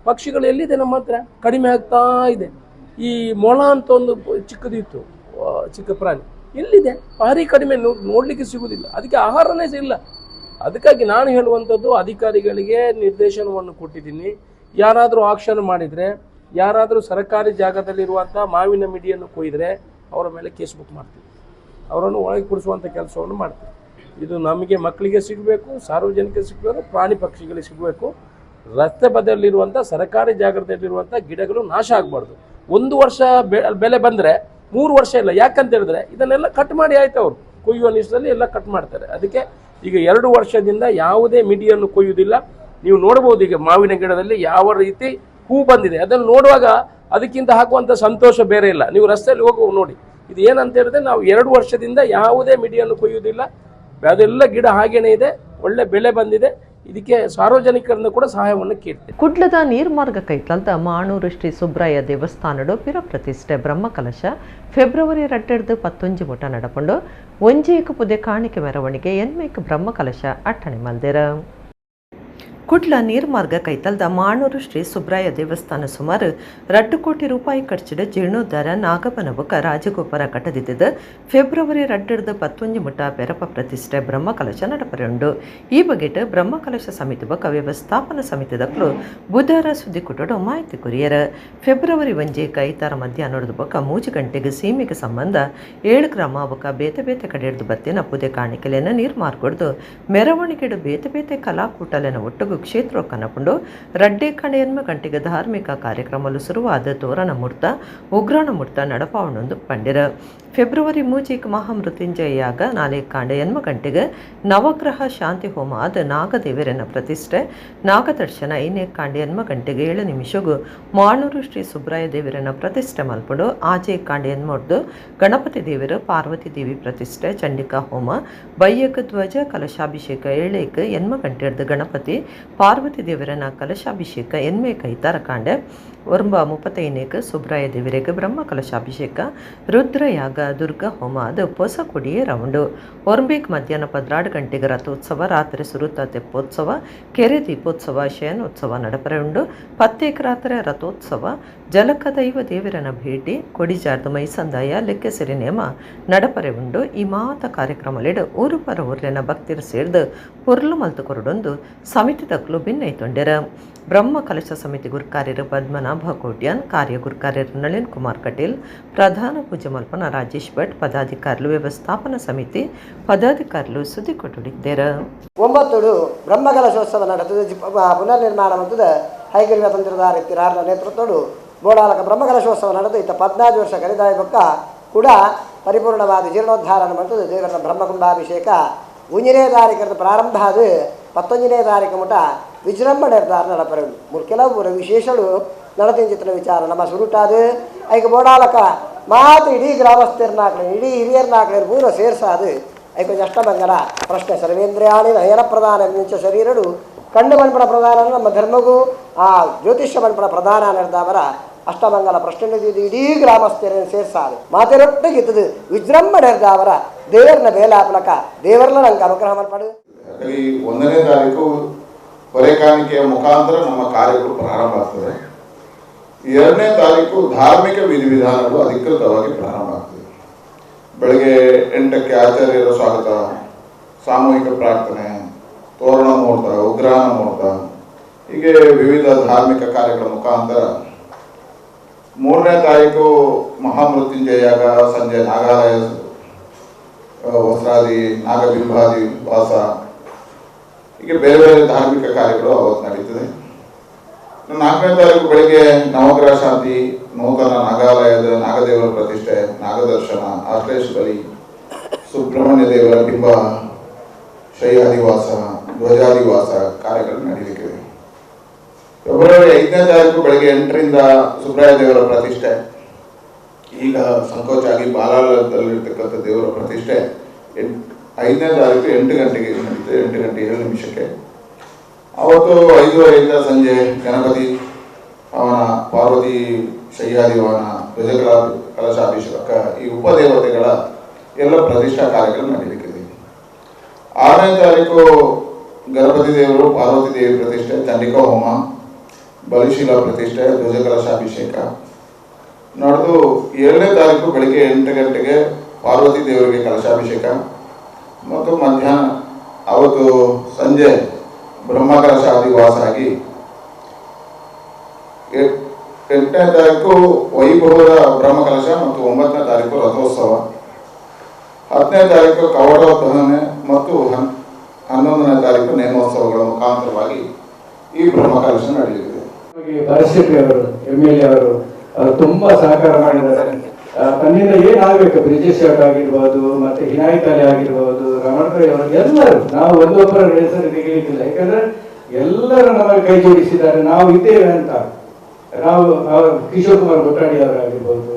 ಪಕ್ಷಿಗಳು ಎಲ್ಲಿದೆ ನಮ್ಮ ಹತ್ರ? ಕಡಿಮೆ ಆಗ್ತಾ ಇದೆ. ಈ ಮೊಳ ಅಂತ ಒಂದು ಚಿಕ್ಕದಿತ್ತು, ಚಿಕ್ಕ ಪ್ರಾಣಿ, ಎಲ್ಲಿದೆ? ಭಾರಿ ಕಡಿಮೆ, ನೋಡಲಿಕ್ಕೆ ಸಿಗುವುದಿಲ್ಲ. ಅದಕ್ಕೆ ಆಹಾರನೇ ಇಲ್ಲ. ಅದಕ್ಕಾಗಿ ನಾನು ಹೇಳುವಂಥದ್ದು, ಅಧಿಕಾರಿಗಳಿಗೆ ನಿರ್ದೇಶನವನ್ನು ಕೊಟ್ಟಿದ್ದೀನಿ, ಯಾರಾದರೂ ಆಕ್ಷನ್ ಮಾಡಿದರೆ, ಯಾರಾದರೂ ಸರ್ಕಾರಿ ಜಾಗದಲ್ಲಿರುವಂಥ ಮಾವಿನ ಮಿಡಿಯನ್ನು ಕೊಯ್ದರೆ ಅವರ ಮೇಲೆ ಕೇಸ್ ಬುಕ್ ಮಾಡ್ತೀವಿ, ಅವರನ್ನು ಒಳಗೆ ಕೂರಿಸುವಂಥ ಕೆಲಸವನ್ನು ಮಾಡ್ತೀವಿ. ಇದು ನಮಗೆ ಮಕ್ಕಳಿಗೆ ಸಿಗಬೇಕು, ಸಾರ್ವಜನಿಕರಿಗೆ ಸಿಗಬೇಕು, ಪ್ರಾಣಿ ಪಕ್ಷಿಗಳಿಗೆ ಸಿಗಬೇಕು. ರಸ್ತೆ ಬದಿಯಲ್ಲಿರುವಂಥ ಸರ್ಕಾರಿ ಜಾಗದಲ್ಲಿರುವಂಥ ಗಿಡಗಳು ನಾಶ ಆಗಬಾರ್ದು. ಒಂದು ವರ್ಷ ಬೆಲೆ ಬಂದರೆ 3 ವರ್ಷ ಇಲ್ಲ. ಯಾಕಂತ ಹೇಳಿದ್ರೆ ಇದನ್ನೆಲ್ಲ ಕಟ್ ಮಾಡಿ ಆಯ್ತು, ಅವರು ಕೊಯ್ಯುವ ನಿಮಿಷದಲ್ಲಿ ಎಲ್ಲ ಕಟ್ ಮಾಡ್ತಾರೆ. ಅದಕ್ಕೆ ಈಗ 2 ವರ್ಷದಿಂದ ಯಾವುದೇ ಮಿಡಿಯನ್ನು ಕೊಯ್ಯುವುದಿಲ್ಲ. ನೀವು ನೋಡ್ಬೋದು ಈಗ ಮಾವಿನ ಗಿಡದಲ್ಲಿ ಯಾವ ರೀತಿ ಹೂ ಬಂದಿದೆ. ಅದನ್ನು ನೋಡುವಾಗ ಅದಕ್ಕಿಂತ ಹಾಕುವಂಥ ಸಂತೋಷ ಬೇರೆ ಇಲ್ಲ. ನೀವು ರಸ್ತೆಯಲ್ಲಿ ಹೋಗುವ ನೋಡಿ, ಇದು ಏನಂತ ಹೇಳಿದ್ರೆ ನಾವು 2 ವರ್ಷದಿಂದ ಯಾವುದೇ ಮಿಡಿಯನ್ನು ಕೊಯ್ಯುವುದಿಲ್ಲ. ಅದೆಲ್ಲ ಗಿಡ ಹಾಗೇನೇ ಇದೆ, ಒಳ್ಳೆ ಬೆಲೆ ಬಂದಿದೆ. ಇದಕ್ಕೆ ಸಾರ್ವಜನಿಕರನ್ನು ಕೂಡ ಸಹಾಯವನ್ನು ಕೇಳ್ತೇವೆ. ಕುಡ್ಲದ ನೀರ್ಮಾರ್ಗ ಕೈತಲ್ದ ಮಾಣೂರು ಶ್ರೀ ಸುಬ್ರಾಯ ದೇವಸ್ಥಾನಡು ಪಿರ ಪ್ರತಿಷ್ಠೆ ಬ್ರಹ್ಮಕಲಶ ಫೆಬ್ರವರಿ 2 19 ಮುಟ ನಡಪಂಡು ಒಂಜೇಕ ಪುದೆ ಕಾಣಿಕೆ ಮೆರವಣಿಗೆ ಎನ್ಮೇಕ ಬ್ರಹ್ಮಕಲಶ ಅಟ್ಟಣೆ ಮಲ್ದೆರ. ಕುಡ್ಲ ನೀರ್ಮಾರ್ಗ ಕೈತಲ್ದ ಮಾಣೂರು ಶ್ರೀ ಸುಬ್ರಾಯ ದೇವಸ್ಥಾನ ಸುಮಾರು 2 ಕೋಟಿ ರೂಪಾಯಿ ಖರ್ಚಿಡ ಜೀರ್ಣೋದ್ಧಾರ ನಾಗಬನಬುಕ ರಾಜಗೋಪುರ ಕಟ್ಟದಿದ್ದ ಫೆಬ್ರವರಿ 2 19 ಮುಟ ಪೆರಪ ಪ್ರತಿಷ್ಠೆ ಬ್ರಹ್ಮಕಲಶ ನಡಪರುಂಡು. ಈ ಬಗೆಟ್ ಬ್ರಹ್ಮಕಲಶ ಸಮಿತಿ ಬೊಕ ವ್ಯವಸ್ಥಾಪನಾ ಸಮಿತಿ ದಕ್ಲು ಬುಧವಾರ ಸುದ್ದಿಕೂಟಡು ಮಾಹಿತಿ ಕೊರಿಯರ್. ಫೆಬ್ರವರಿ 1 ಐತಾರ ಮಧ್ಯಾಹ್ನದ ಬೊಕ 3 ಗಂಟೆಗೆ ಸೀಮೆಗೆ ಸಂಬಂಧ 7 ಗ್ರಾಮ ಬೊಕ ಬೇತೆ ಬೇತೆ ಕಡೆಯದು ಬತ್ತಿನ ಪುದೆ ಕಾಣಿಕೆಲೆನ ನೀರ್ಮಾರ್ಗೊಡ್ದು ಮೆರವಣಿಗೆಡು ಬೇತೆ ಬೇತೆ ಕಲಾಕೂಟಲೆನ ಒಟ್ಟುಗು ಕ್ಷೇತ್ರ ಕನಪುಂಡು ರಡ್ಡೆ ಕಣೆ ಎನ್ಮ ಗಂಟೆಗೆ ಧಾರ್ಮಿಕ ಕಾರ್ಯಕ್ರಮಲು ಶುರುವಾದ ತೋರಣ ಮುಹೂರ್ತ ಉಗ್ರಾಣ ಮುಹೂರ್ತ ನಡಪಾವಣೊಂದು ಪಂಡಿರ. ಫೆಬ್ರವರಿ 3 ಮಹಾಮೃತ್ಯುಂಜಯ ಯಾಗ 4 ಕಾಂಡೆ 8 ಗಂಟೆಗೆ ನವಗ್ರಹ ಶಾಂತಿ ಹೋಮ ಆದ ನಾಗದೇವರನ ಪ್ರತಿಷ್ಠೆ ನಾಗದರ್ಶನ 5 ಕಾಂಡೆ 8 ಗಂಟೆಗೆ 7 ನಿಮಿಷಗೂ ಮಾಣೂರು ಶ್ರೀ ಸುಬ್ರಾಯ ದೇವರನ ಪ್ರತಿಷ್ಠೆ ಮಲ್ಪುಂಡು. ಆಜೆ ಕಾಂಡೆ 8 ಗಣಪತಿ ದೇವರು ಪಾರ್ವತಿ ದೇವಿ ಪ್ರತಿಷ್ಠೆ ಚಂಡಿಕಾ ಹೋಮ ಬಯ್ಯಕ ಧ್ವಜ ಕಲಶಾಭಿಷೇಕ 7 8 ಗಂಟೆ ಗಣಪತಿ ಪಾರ್ವತಿ ದೇವರನ ಕಲಶಾಭಿಷೇಕ ಎನ್ಮೆ ಕೈತಾರ ಕಾಂಡೆ 9:35 ಸುಬ್ರಾಯ ದೇವರಿಗೆ ಬ್ರಹ್ಮ ಕಲಶಾಭಿಷೇಕ ರುದ್ರಯಾಗ ದುರ್ಗಾ ಹೋಮ ಅದು ಪೊಸ ಕೊಡಿಯೇ ರೌಂಡು. ಒರ್ಬೇಕ್ ಮಧ್ಯಾಹ್ನ 12 ಗಂಟೆಗೆ ರಥೋತ್ಸವ, ರಾತ್ರಿ ಸುರುತ ತೆಪ್ಪೋತ್ಸವ, ಕೆರೆ ದೀಪೋತ್ಸವ, ಶಯನೋತ್ಸವ ನಡಪರೆ ಉಂಡು. 10 ರಾತ್ರಿ ರಥೋತ್ಸವ, ಜಲಕ ದೈವ ದೇವರನ ಭೇಟಿ, ಕೊಡಿಜಾರ್ದು ಮೈಸಂದಾಯ ಲೆಕ್ಕೆಸಿರಿ ನೇಮ ನಡಪರೆ ಉಂಡು. ಈ ಮಾತ ಕಾರ್ಯಕ್ರಮಲಿಡು ಊರು ಪರ ಊರ್ಲೆನ ಭಕ್ತಿರು ಸೇರ್ದು ಪೊರ್ಲು ಮಲ್ತು ಕೊರಡೊಂದು ಸಮಿತಿ ತಕ್ಲು ಭಿನ್ನೈತೊಂಡೆರ. ಬ್ರಹ್ಮ ಕಲಶ ಸಮಿತಿ ಗುರ್ಕಾರ್ಯರು ಪದ್ಮನಾಭ ಕೋಟ್ಯಾನ್, ಕಾರ್ಯ ಗುರ್ಕಾರ್ಯರು ನಳಿನ್ ಕುಮಾರ್ ಕಟೀಲ್, ಪ್ರಧಾನ ಪೂಜೆ ಮಲ್ಪನ ರಾಜೇಶ್ ಭಟ್, ಪದಾಧಿಕಾರಿಗಳು ವ್ಯವಸ್ಥಾಪನಾ ಸಮಿತಿ ಪದಾಧಿಕಾರಿಗಳು ಸುದ್ದಿ ಕೊಟ್ಟಿದ್ದಾರೆ. 9 ಬ್ರಹ್ಮಕಲಶೋತ್ಸವ ನಡೆದ ಪುನರ್ನಿರ್ಮಾಣ ಮಂತದ ಹೈಗಿರಿವ ತಂತ್ರಧಾರ ಇತ್ತಿರಾರ್ನ ನೇತೃತ್ವಡು ಬೋಡಾಲಕ ಬ್ರಹ್ಮಕಲಶೋತ್ಸವ ನಡೆದು ಇತ್ತ 14 ವರ್ಷ ಕರಿದಾಯ ಬೊಕ್ಕ ಕೂಡ ಪರಿಪೂರ್ಣವಾದ ಜೀರ್ಣೋದ್ಧಾರ ಮಂತದ ದೇವರ ಬ್ರಹ್ಮಕುಂಭಾಭಿಷೇಕ 1ನೇ ತಾರೀಕರದ ಪ್ರಾರಂಭ ಅದು 19ನೇ ತಾರೀಕು ಮುಟ ವಿಜೃಂಭಣೆ ನಡಪರೆ. ಕೆಲವು ವಿಶೇಷಗಳು ನಡತಿಂಚಿತ್ತಿನ ವಿಚಾರ ನಮ್ಮ ಸುರುಟಾದು ಐಕ ಬೋಡಾಲಕ ಮಾತು ಇಡೀ ಗ್ರಾಮಸ್ಥರ್ನಾಕ್ಲೆ ಇಡೀ ಹಿರಿಯರ್ನಾಕ್ಲೆ ಪೂರ ಸೇರ್ಸಾದು ಐಕ ಅಷ್ಟಮಂಗಲ ಪ್ರಶ್ನೆ ಸರ್ವೇಂದ್ರಿಯಾಣಿ ನಯನ ಪ್ರಧಾನ ಮಿಂಚ ಶರೀರಡು ಕಣ್ಣು ಮನ್ಪಣ ಪ್ರಧಾನ ನಮ್ಮ ಧರ್ಮಗೂ ಆ ಜ್ಯೋತಿಷ್ಯ ಮನ್ಪಣ ಪ್ರಧಾನ ನಡೆದವರ ಅಷ್ಟಮಂಗಲ ಪ್ರಶ್ನೆ ಇಡೀ ಗ್ರಾಮಸ್ಥರನ್ನು ಸೇರ್ಸಾದು ಮಾತೆರೊಟ್ಟಿಗೆ ಇತ್ತದು ವಿಜೃಂಭಣೆ ಅವರ ದೇವರನ್ನ ಬೇಲಾಪಲಕ ದೇವರನ್ನ ನಂಗೆ ಅನುಗ್ರಹ ಮಲ್ಪಡು. ಈ 1ನೇ ತಾರೀಕು ಹೊರೆಕಾಣಿಕೆಯ ಮುಖಾಂತರ ನಮ್ಮ ಕಾರ್ಯಗಳು ಪ್ರಾರಂಭ ಆಗ್ತದೆ. 2ನೇ ತಾರೀಕು ಧಾರ್ಮಿಕ ವಿಧಿವಿಧಾನಗಳು ಅಧಿಕೃತವಾಗಿ ಪ್ರಾರಂಭ ಆಗ್ತದೆ. ಬೆಳಗ್ಗೆ 8ಕ್ಕೆ ಆಚಾರ್ಯರ ಸ್ವಾಗತ, ಸಾಮೂಹಿಕ ಪ್ರಾರ್ಥನೆ, ತೋರಣ ಮುಹೂರ್ತ, ಉಗ್ರಾಣ ಮುಹೂರ್ತ, ಹೀಗೆ ವಿವಿಧ ಧಾರ್ಮಿಕ ಕಾರ್ಯಗಳ ಮುಖಾಂತರ 3ನೇ ತಾರೀಕು ಮಹಾಮೃತ್ಯುಂಜಯ ಯಾಗ, ಸಂಜೆ ನಾಗಾಲಯ ವಸ್ತ್ರಾದಿ ನಾಗಬಿಂಬಾದಿ ವಾಸ, ಹೀಗೆ ಬೇರೆ ಬೇರೆ ಧಾರ್ಮಿಕ ಕಾರ್ಯಗಳು ಅವತ್ತು ನಡೀತದೆ. 4ನೇ ತಾರೀಕು ಬೆಳಿಗ್ಗೆ ನವಗ್ರಹ ಶಾಂತಿ, ನೂತನ ನಾಗಾಲಯದ ನಾಗದೇವರ ಪ್ರತಿಷ್ಠೆ, ನಾಗದರ್ಶನ, ಆಶ್ಲೇಷ ಬಲಿ, ಸುಬ್ರಹ್ಮಣ್ಯ ದೇವರ ಬಿಂಬ ಶಯ್ಯಾಧಿವಾಸ, ಧ್ವಜಾಧಿವಾಸ ಕಾರ್ಯಗಳು ನಡೀಲಿಕ್ಕಿದೆ. ಫೆಬ್ರವರಿ 5ನೇ ತಾರೀಕು ಬೆಳಗ್ಗೆ 8ರಿಂದ ಸುಬ್ರಾಯ ದೇವರ ಪ್ರತಿಷ್ಠೆ, ಈಗ ಸಂಕೋಚ ಆಗಿ ಬಾಲಾಲಯದಲ್ಲಿರ್ತಕ್ಕಂಥ ದೇವರ ಪ್ರತಿಷ್ಠೆ 5ನೇ ತಾರೀಕು 8 ಗಂಟೆಗೆ ನಡೀತದೆ, 8:07. ಅವತ್ತು 5:30ರಿಂದ ಸಂಜೆ ಗಣಪತಿ ಅವನ, ಪಾರ್ವತಿ ಶಯ್ಯಾದಿವಾನ, ಧ್ವಜಕಲ ಕಲಶಾಭಿಷೇಕ, ಈ ಉಪದೇವತೆಗಳ ಎಲ್ಲ ಪ್ರತಿಷ್ಠಾ ಕಾರ್ಯಗಳು ನಡೀಲಿಕ್ಕಿದೆ. 6ನೇ ತಾರೀಕು ಗಣಪತಿ ದೇವರು, ಪಾರ್ವತಿ ದೇವಿ ಪ್ರತಿಷ್ಠೆ, ಚಂಡಿಕಾ ಹೋಮ, ಬಲಿಶೀಲ ಪ್ರತಿಷ್ಠೆ, ಧ್ವಜ ಕಲಶಾಭಿಷೇಕ ನಡೆದು 7ನೇ ತಾರೀಕು ಬೆಳಿಗ್ಗೆ 8 ಗಂಟೆಗೆ ಪಾರ್ವತಿ ದೇವರಿಗೆ ಕಲಶಾಭಿಷೇಕ ಮತ್ತು ಮಧ್ಯಾಹ್ನ ಅವತ್ತು ಸಂಜೆ ಬ್ರಹ್ಮಕಲಶಾಧಿವಾಸ ಆಗಿ 8ನೇ ತಾರೀಕು ವೈಭವದ ಬ್ರಹ್ಮಕಲಶ ಮತ್ತು 9ನೇ ತಾರೀಕು ರಥೋತ್ಸವ, 10ನೇ ತಾರೀಕು ಕವಡೋತ್ಥಾನ ಮತ್ತು 11ನೇ ತಾರೀಕು ನೇಮೋತ್ಸವಗಳ ಮುಖಾಂತರವಾಗಿ ಈ ಬ್ರಹ್ಮಕಲಶ ನಡೆಯಲಿದೆ. ಪರಿಸ್ಥಿತಿ ಅವರು, MLA ಅವರು ತುಂಬಾ ಸಹಕಾರ ಮಾಡಿದ್ದಾರೆ. ತನ್ನಿಂದ ಏನಾಗಬೇಕು, ಬ್ರಿಜೇಶ್ ಶೆಟ್ ಆಗಿರ್ಬೋದು, ಮತ್ತೆ ಹಿನಾಯತ್ ಅಲಿ ಆಗಿರ್ಬೋದು, ರಮಣ ರೈ ಅವರು, ಎಲ್ಲರೂ, ನಾವು ಒಂದೊಬ್ಬರ ಹೆಸರು ತೆಗೆಯಲಿಕ್ಕಿಲ್ಲ, ಯಾಕಂದ್ರೆ ಎಲ್ಲರೂ ನಮಗೆ ಕೈ ಜೋಡಿಸಿದ್ದಾರೆ, ನಾವು ಇದ್ದೇವೆ ಅಂತ. ನಾವು ಕಿಶೋರ್ ಕುಮಾರ್ ಕೊಟ್ಟಾಡಿ ಅವರಾಗಿರ್ಬೋದು,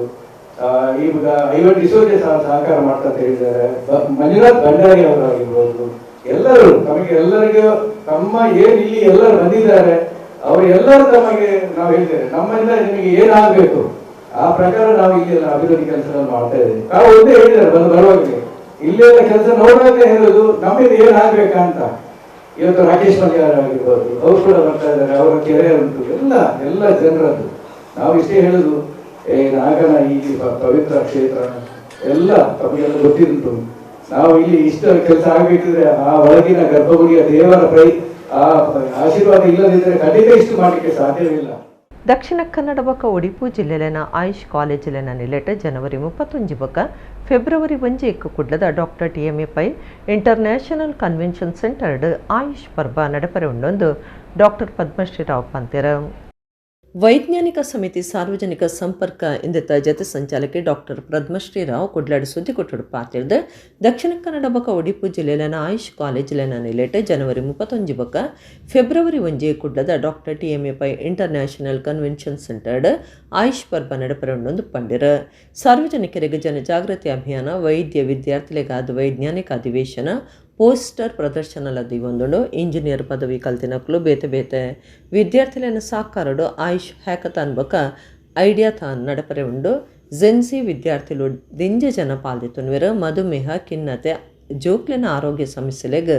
ಈಗ ಐವನ್ ಡಿಸೋಜೆ ಸಹ ಸಹಕಾರ ಮಾಡ್ತಾ ಅಂತ ಹೇಳಿದ್ದಾರೆ, ಮಂಜುನಾಥ್ ಭಂಡಾರಿ ಅವರಾಗಿರ್ಬೋದು, ಎಲ್ಲರೂ ತಮಗೆ ಎಲ್ಲರಿಗೂ ತಮ್ಮ ಏನ್ ಇಲ್ಲಿ ಎಲ್ಲರೂ ಬಂದಿದ್ದಾರೆ ಅವರು ಎಲ್ಲರೂ ತಮಗೆ ನಾವು ಹೇಳ್ತೇವೆ, ನಮ್ಮಿಂದ ನಿಮಗೆ ಏನಾಗಬೇಕು ಆ ಪ್ರಕಾರ ನಾವು ಇಲ್ಲಿ ಅಭಿವೃದ್ಧಿ ಕೆಲಸ ಮಾಡ್ತಾ ಇದ್ದೀವಿ. ನಾವು ಒಂದೇ ಹೇಳಿದ್ದಾರೆ ಬಂದು ಬರುವಾಗಲೇ, ಇಲ್ಲೆಲ್ಲ ಕೆಲಸ ನೋಡುವಾಗಲೇ ಹೇಳೋದು ನಮ್ಮಿಂದ ಏನಾಗಬೇಕಂತ. ಇವತ್ತು ರಾಕೇಶ್ ಮಲ್ಯ ಆಗಿರ್ಬೋದು, ಅವರು ಕೂಡ ಬರ್ತಾ ಇದ್ದಾರೆ, ಅವರ ಕೆರೆ ಉಂಟು, ಎಲ್ಲ ಎಲ್ಲ ಜನರದ್ದು. ನಾವು ಇಷ್ಟೇ ಹೇಳುದು, ನಾಗನ ಈ ಪವಿತ್ರ ಕ್ಷೇತ್ರ ಎಲ್ಲ ತಮಗೆಲ್ಲ ಗೊತ್ತಿರುಂಟು. ನಾವು ಇಲ್ಲಿ ಇಷ್ಟ ಕೆಲಸ ಆಗಬೇಕಿದ್ರೆ ಆ ಒಳಗಿನ ಗರ್ಭಗುಡಿಯ ದೇವರ ಆ ಆಶೀರ್ವಾದ ಇಲ್ಲದಿದ್ದರೆ ಖಂಡಿತ ಇಷ್ಟು ಮಾಡಲಿಕ್ಕೆ ಸಾಧ್ಯವಿಲ್ಲ. ದಕ್ಷಿಣ ಕನ್ನಡ ಬೊಕ್ಕ ಒಡಿಪು ಜಿಲ್ಲೆಲೆನ ಆಯುಷ್ ಕಾಲೇಜಿಲೆನ ನಿಲೆಟ್ ಜನವರಿ 31 ಬೊಕ್ಕ ಫೆಬ್ರವರಿ 1 ಕುಡ್ಲದ doctor TMA Pai international convention centred AYUSH ಪರ್ಬ ನಡಪರೆ ಉಂಡೊಂದು ಡಾಕ್ಟರ್ ಪದ್ಮಶ್ರೀ ರಾವ್ ಪಂತೆರ. ವೈಜ್ಞಾನಿಕ ಸಮಿತಿ ಸಾರ್ವಜನಿಕ ಸಂಪರ್ಕ ಇಂದಿತ ಜತೆ ಸಂಚಾಲಕಿ ಡಾಕ್ಟರ್ ಪದ್ಮಶ್ರೀ ರಾವ್ ಕುಡ್ಲಾಡಿ ಸುದ್ದಿಕೊಟ್ಟಡು ಪಾತಿರ್ದು ದಕ್ಷಿಣ ಕನ್ನಡ ಬೊಕ್ಕ ಒಡಿಪು ಜಿಲ್ಲೆಲೆನ ಆಯುಷ್ ಕಾಲೇಜಿಲೆನ ನಿಲೆಟ್ ಜನವರಿ 31 ಬೊಕ್ಕ ಫೆಬ್ರವರಿ 1 ಕುಡ್ಲದ doctor TMA Pai international convention centred AYUSH ಪರ್ಬ ನಡಪರೆ ಉಂಡೊಂದು ಪಂಡಿರ. ಸಾರ್ವಜನಿಕರಿಗೆ ಜನಜಾಗೃತಿ ಅಭಿಯಾನ, ವೈದ್ಯ ವಿದ್ಯಾರ್ಥಿಗಳಿಗಾದ ವೈಜ್ಞಾನಿಕ ಅಧಿವೇಶನ, ಪೋಸ್ಟರ್ ಪ್ರದರ್ಶನ ದಿವೊಂದುಂಡು. ಇಂಜಿನಿಯರ್ ಪದವಿ ಕಲ್ತಿನಕ್ಲು ಬೇತೆ ಬೇತೆ ವಿದ್ಯಾರ್ಥಿಗಳನ್ನು ಸಾಕಾರಡು ಆಯುಷ್ ಹ್ಯಾಕಥಾನ್ ಬೊಕ್ಕ ಐಡಿಯಾಥಾನ್ ನಡಪರೆ ಉಂಡು. ಜೆನ್ಸಿ ವಿದ್ಯಾರ್ಥಿಲು ದಿಂಜ ಜನ ಪಾಲ್ದಿತ್ತುನ್ವೆರ್. ಮಧುಮೇಹ, ಖಿನ್ನತೆ, ಜೋಕ್ಲಿನ ಆರೋಗ್ಯ ಸಮಸ್ಯೆಲೆಗ್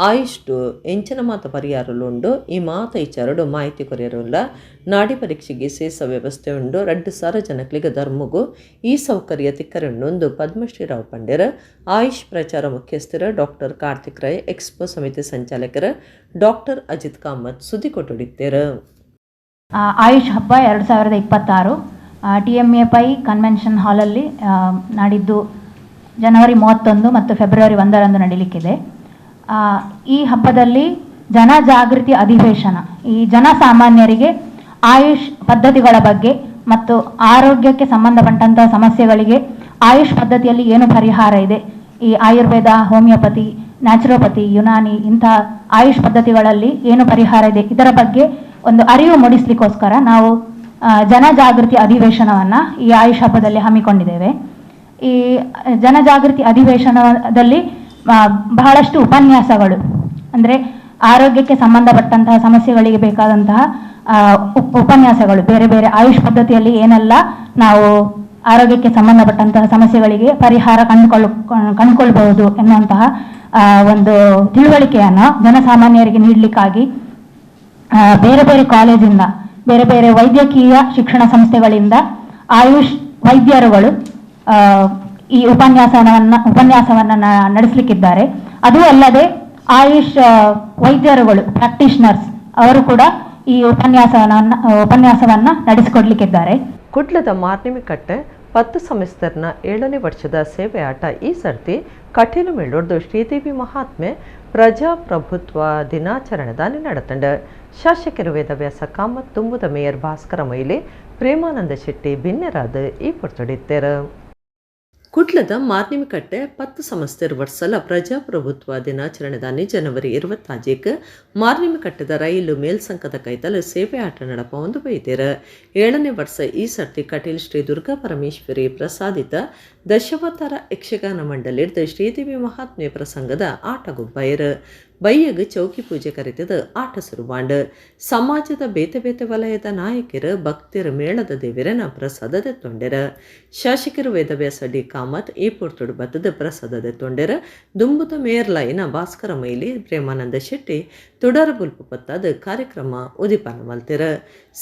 ಆಯುಷ್ಡು ಎಂಚಿನ ಮಾತ ಪರಿಹಾರಲು ಉಂಡು. ಈ ಮಾತ ಇಚಾರಡು ಮಾಹಿತಿ ಕೊರಿಯರುಲ್ಲ. ನಾಡಿ ಪರೀಕ್ಷೆಗೆ ಸೇಸ ವ್ಯವಸ್ಥೆ ಉಂಡು. 2,000 ಜನಕ್ಲಿಗೆ ಧರ್ಮಗು ಈ ಸೌಕರ್ಯ ತಿಕ್ಕರುಂಡು ಪದ್ಮಶ್ರೀ ರಾವ್ ಪಂಡ್ಯರ್. ಆಯುಷ್ ಪ್ರಚಾರ ಮುಖ್ಯಸ್ಥರ ಡಾಕ್ಟರ್ ಕಾರ್ತಿಕ್ ರೈ, ಎಕ್ಸ್ಪೋ ಸಮಿತಿ ಸಂಚಾಲಕರ ಡಾಕ್ಟರ್ ಅಜಿತ್ ಕಾಮತ್ ಸುದ್ದಿ ಕೊಟ್ಟುಡಿತ್ತೇರು. ಆಯುಷ್ ಹಬ್ಬ 2026 TMA pi convention ಹಾಲಲ್ಲಿ ನಾಡಿದ್ದು ಜನವರಿ 31 ಮತ್ತು ಫೆಬ್ರವರಿ 1ರಂದು ನಡೀಲಿಕ್ಕಿದೆ. ಈ ಹಬ್ಬದಲ್ಲಿ ಜನಜಾಗೃತಿ ಅಧಿವೇಶನ, ಈ ಜನಸಾಮಾನ್ಯರಿಗೆ ಆಯುಷ್ ಪದ್ಧತಿಗಳ ಬಗ್ಗೆ ಮತ್ತು ಆರೋಗ್ಯಕ್ಕೆ ಸಂಬಂಧಪಟ್ಟಂತಹ ಸಮಸ್ಯೆಗಳಿಗೆ ಆಯುಷ್ ಪದ್ಧತಿಯಲ್ಲಿ ಏನು ಪರಿಹಾರ ಇದೆ, ಈ ಆಯುರ್ವೇದ, ಹೋಮಿಯೋಪತಿ, ನ್ಯಾಚುರೋಪತಿ, ಯುನಾನಿ ಇಂಥ ಆಯುಷ್ ಪದ್ಧತಿಗಳಲ್ಲಿ ಏನು ಪರಿಹಾರ ಇದೆ, ಇದರ ಬಗ್ಗೆ ಒಂದು ಅರಿವು ಮೂಡಿಸಲಿಕ್ಕೋಸ್ಕರ ನಾವು ಜನಜಾಗೃತಿ ಅಧಿವೇಶನವನ್ನು ಈ ಆಯುಷ್ ಹಬ್ಬದಲ್ಲಿ ಹಮ್ಮಿಕೊಂಡಿದ್ದೇವೆ. ಈ ಜನಜಾಗೃತಿ ಅಧಿವೇಶನದಲ್ಲಿ ಬಹಳಷ್ಟು ಉಪನ್ಯಾಸಗಳು, ಅಂದರೆ ಆರೋಗ್ಯಕ್ಕೆ ಸಂಬಂಧಪಟ್ಟಂತಹ ಸಮಸ್ಯೆಗಳಿಗೆ ಬೇಕಾದಂತಹ ಉಪನ್ಯಾಸಗಳು, ಬೇರೆ ಬೇರೆ ಆಯುಷ್ ಪದ್ಧತಿಯಲ್ಲಿ ಏನೆಲ್ಲ ನಾವು ಆರೋಗ್ಯಕ್ಕೆ ಸಂಬಂಧಪಟ್ಟಂತಹ ಸಮಸ್ಯೆಗಳಿಗೆ ಪರಿಹಾರ ಕಂಡುಕೊಳ್ಬಹುದು ಎನ್ನುವಂತಹ ಒಂದು ತಿಳುವಳಿಕೆಯನ್ನು ಜನಸಾಮಾನ್ಯರಿಗೆ ನೀಡಲಿಕ್ಕಾಗಿ ಬೇರೆ ಬೇರೆ ಕಾಲೇಜಿಂದ, ಬೇರೆ ಬೇರೆ ವೈದ್ಯಕೀಯ ಶಿಕ್ಷಣ ಸಂಸ್ಥೆಗಳಿಂದ ಆಯುಷ್ ವೈದ್ಯರುಗಳು ಈ ಉಪನ್ಯಾಸವನ್ನು ನಡೆಸಲಿಕ್ಕಿದ್ದಾರೆ. ಅದು ಅಲ್ಲದೆ ಆಯುಷ್ ವೈದ್ಯರುಗಳು, ಪ್ರಾಕ್ಟೀಷನರ್ಸ್ ಅವರು ಕೂಡ ಈ ಉಪನ್ಯಾಸವನ್ನ ನಡೆಸಿಕೊಡ್ಲಿಕ್ಕಿದ್ದಾರೆ. ಕುಡ್ಲದ ಮಾರ್ನಿಮಿಕಟ್ಟೆ 10 ಸೆಮಿಸ್ಟರ್ನ 7ನೇ ವರ್ಷದ ಸೇವೆ ಆಟ ಈ ಸರ್ತಿ ಕಟೀಲು ಮೇಳೊಡ್ದು ಶ್ರೀದೇವಿ ಮಹಾತ್ಮೆ ಪ್ರಜಾಪ್ರಭುತ್ವ ದಿನಾಚರಣೆದಾನಿ ನಡತಂಡ. ಶಾಸಕರು ವೇದವ್ಯಾಸ ಕಾಮತ್, ತುಂಬುದ ಮೇಯರ್ ಭಾಸ್ಕರ ಮೊಯ್ಲಿ, ಪ್ರೇಮಾನಂದ ಶೆಟ್ಟಿ ಭಿನ್ನರಾದ ಈ ಪೊರ್ತುಡಿತ್ತೇರು. ಕುಡ್ಲದ ಮಾರ್ನಿಮಿಕಟ್ಟೆ 10 ಸಂಸ್ಥೆರ್ ವರ್ಷಲ ಪ್ರಜಾಪ್ರಭುತ್ವ ದಿನಾಚರಣೆದಾನಿ ಜನವರಿ 25ಕ್ಕೆ ಮಾರ್ನಿಮಿಕಟ್ಟೆದ ರೈಲು ಮೇಲ್ಸಂಕದ ಕೈತಲು ಸೇವೆ ಆಟ ನಡಪ ಒಂದು ಬೈದೇರು. 7ನೇ ವರ್ಷ ಈ ಸರ್ತಿ ಕಟೀಲ್ ಶ್ರೀ ದುರ್ಗಾ ಪರಮೇಶ್ವರಿ ಪ್ರಸಾದಿತ ದಶಾವತಾರ ಯಕ್ಷಗಾನ ಮಂಡಳಿರ್ದ ಶ್ರೀದೇವಿ ಮಹಾತ್ಮೆ ಪ್ರಸಂಗದ ಆಟಗೊಬ್ಬೈರು. ಬೈಯಗ್ ಚೌಕಿ ಪೂಜೆ ಕರೆತದ ಆಟ ಸುರುವಾಂಡ್. ಸಮಾಜದ ಬೇತೆ ಬೇತೆ ವಲಯದ ನಾಯಕರು ಭಕ್ತಿರ ಮೇಳದ ದೇವಿರನ ಪ್ರಸಾದ ದೆತ್ತೊಂಡೆರ. ಶಾಸಕರು ವೇದವ್ಯಾಸ ಡಿ ಕಾಮತ್ ಈ ಪೊರ್ತುಡು ಬತ್ತದ ಪ್ರಸಾದ ದೆತ್ತೊಂಡೆರ. ದುಂಬುದ ಮೇಯರ್ಲಾಯಿನ ಭಾಸ್ಕರ ಮೈಲಿ, ಪ್ರೇಮಾನಂದ ಶೆಟ್ಟಿ ತುಡರ ಬುಲ್ಪು ಪತ್ತಾದ ಕಾರ್ಯಕ್ರಮ ಉದಿಪಾನ ಮಲ್ತೆರ.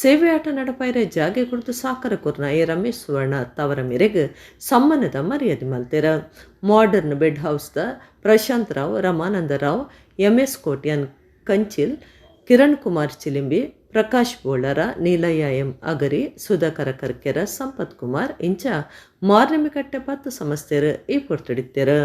ಸೇವೆ ಆಟ ನಡಪಾಯಿರ ಜಾಗೆ ಕುಡಿದು ಸಾಕರ ಕುರ್ನ ಎ ರಮೇಶ್ ಸುವರ್ಣ ತವರ ಮೇರೆಗೆ ಸಮ್ಮಾನದ ಮರ್ಯಾದೆ ಮಲ್ತೆರ. ಮಾಡರ್ನ್ ಬೆಡ್ ಹೌಸ್ದ Prashant Rao, Ramananda Rao, MS Kotian Kanchil, Kiran Kumar Chilimbi, Prakash Bolara, Neelayya M Agari, Sudhakara Karkera, Sampath Kumar ಇಂಚ ಮಾರ್ನಿಮಿಕಟ್ಟೆ 10 ಸಂಸ್ಥೆಯರು ಈ ಪೊರ್ತುಡಿತ್ತೇರು.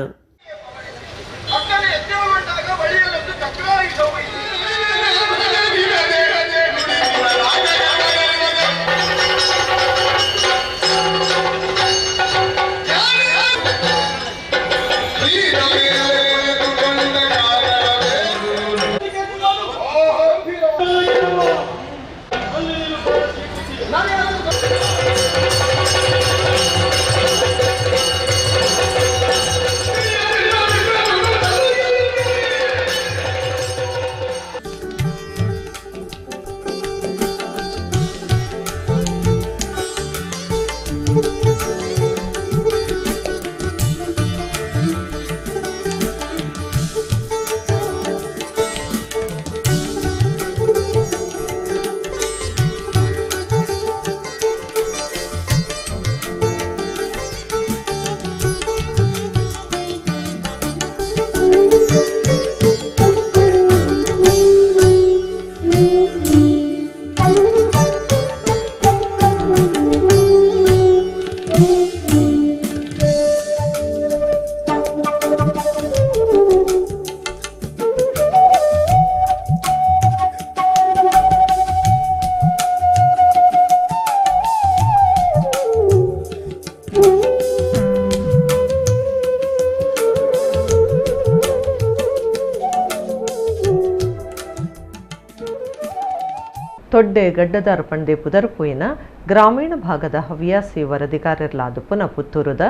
ತೊಡ್ಡೆ ಗಡ್ಡದಾರ ಪಂಡೆ ಪುದರ್ಪುಯಿನ ಗ್ರಾಮೀಣ ಭಾಗದ ಹವ್ಯಾಸಿ ವರದಿಗಾರರ್ಲಾದ ಪುನಃ ಪುತ್ತೂರುದ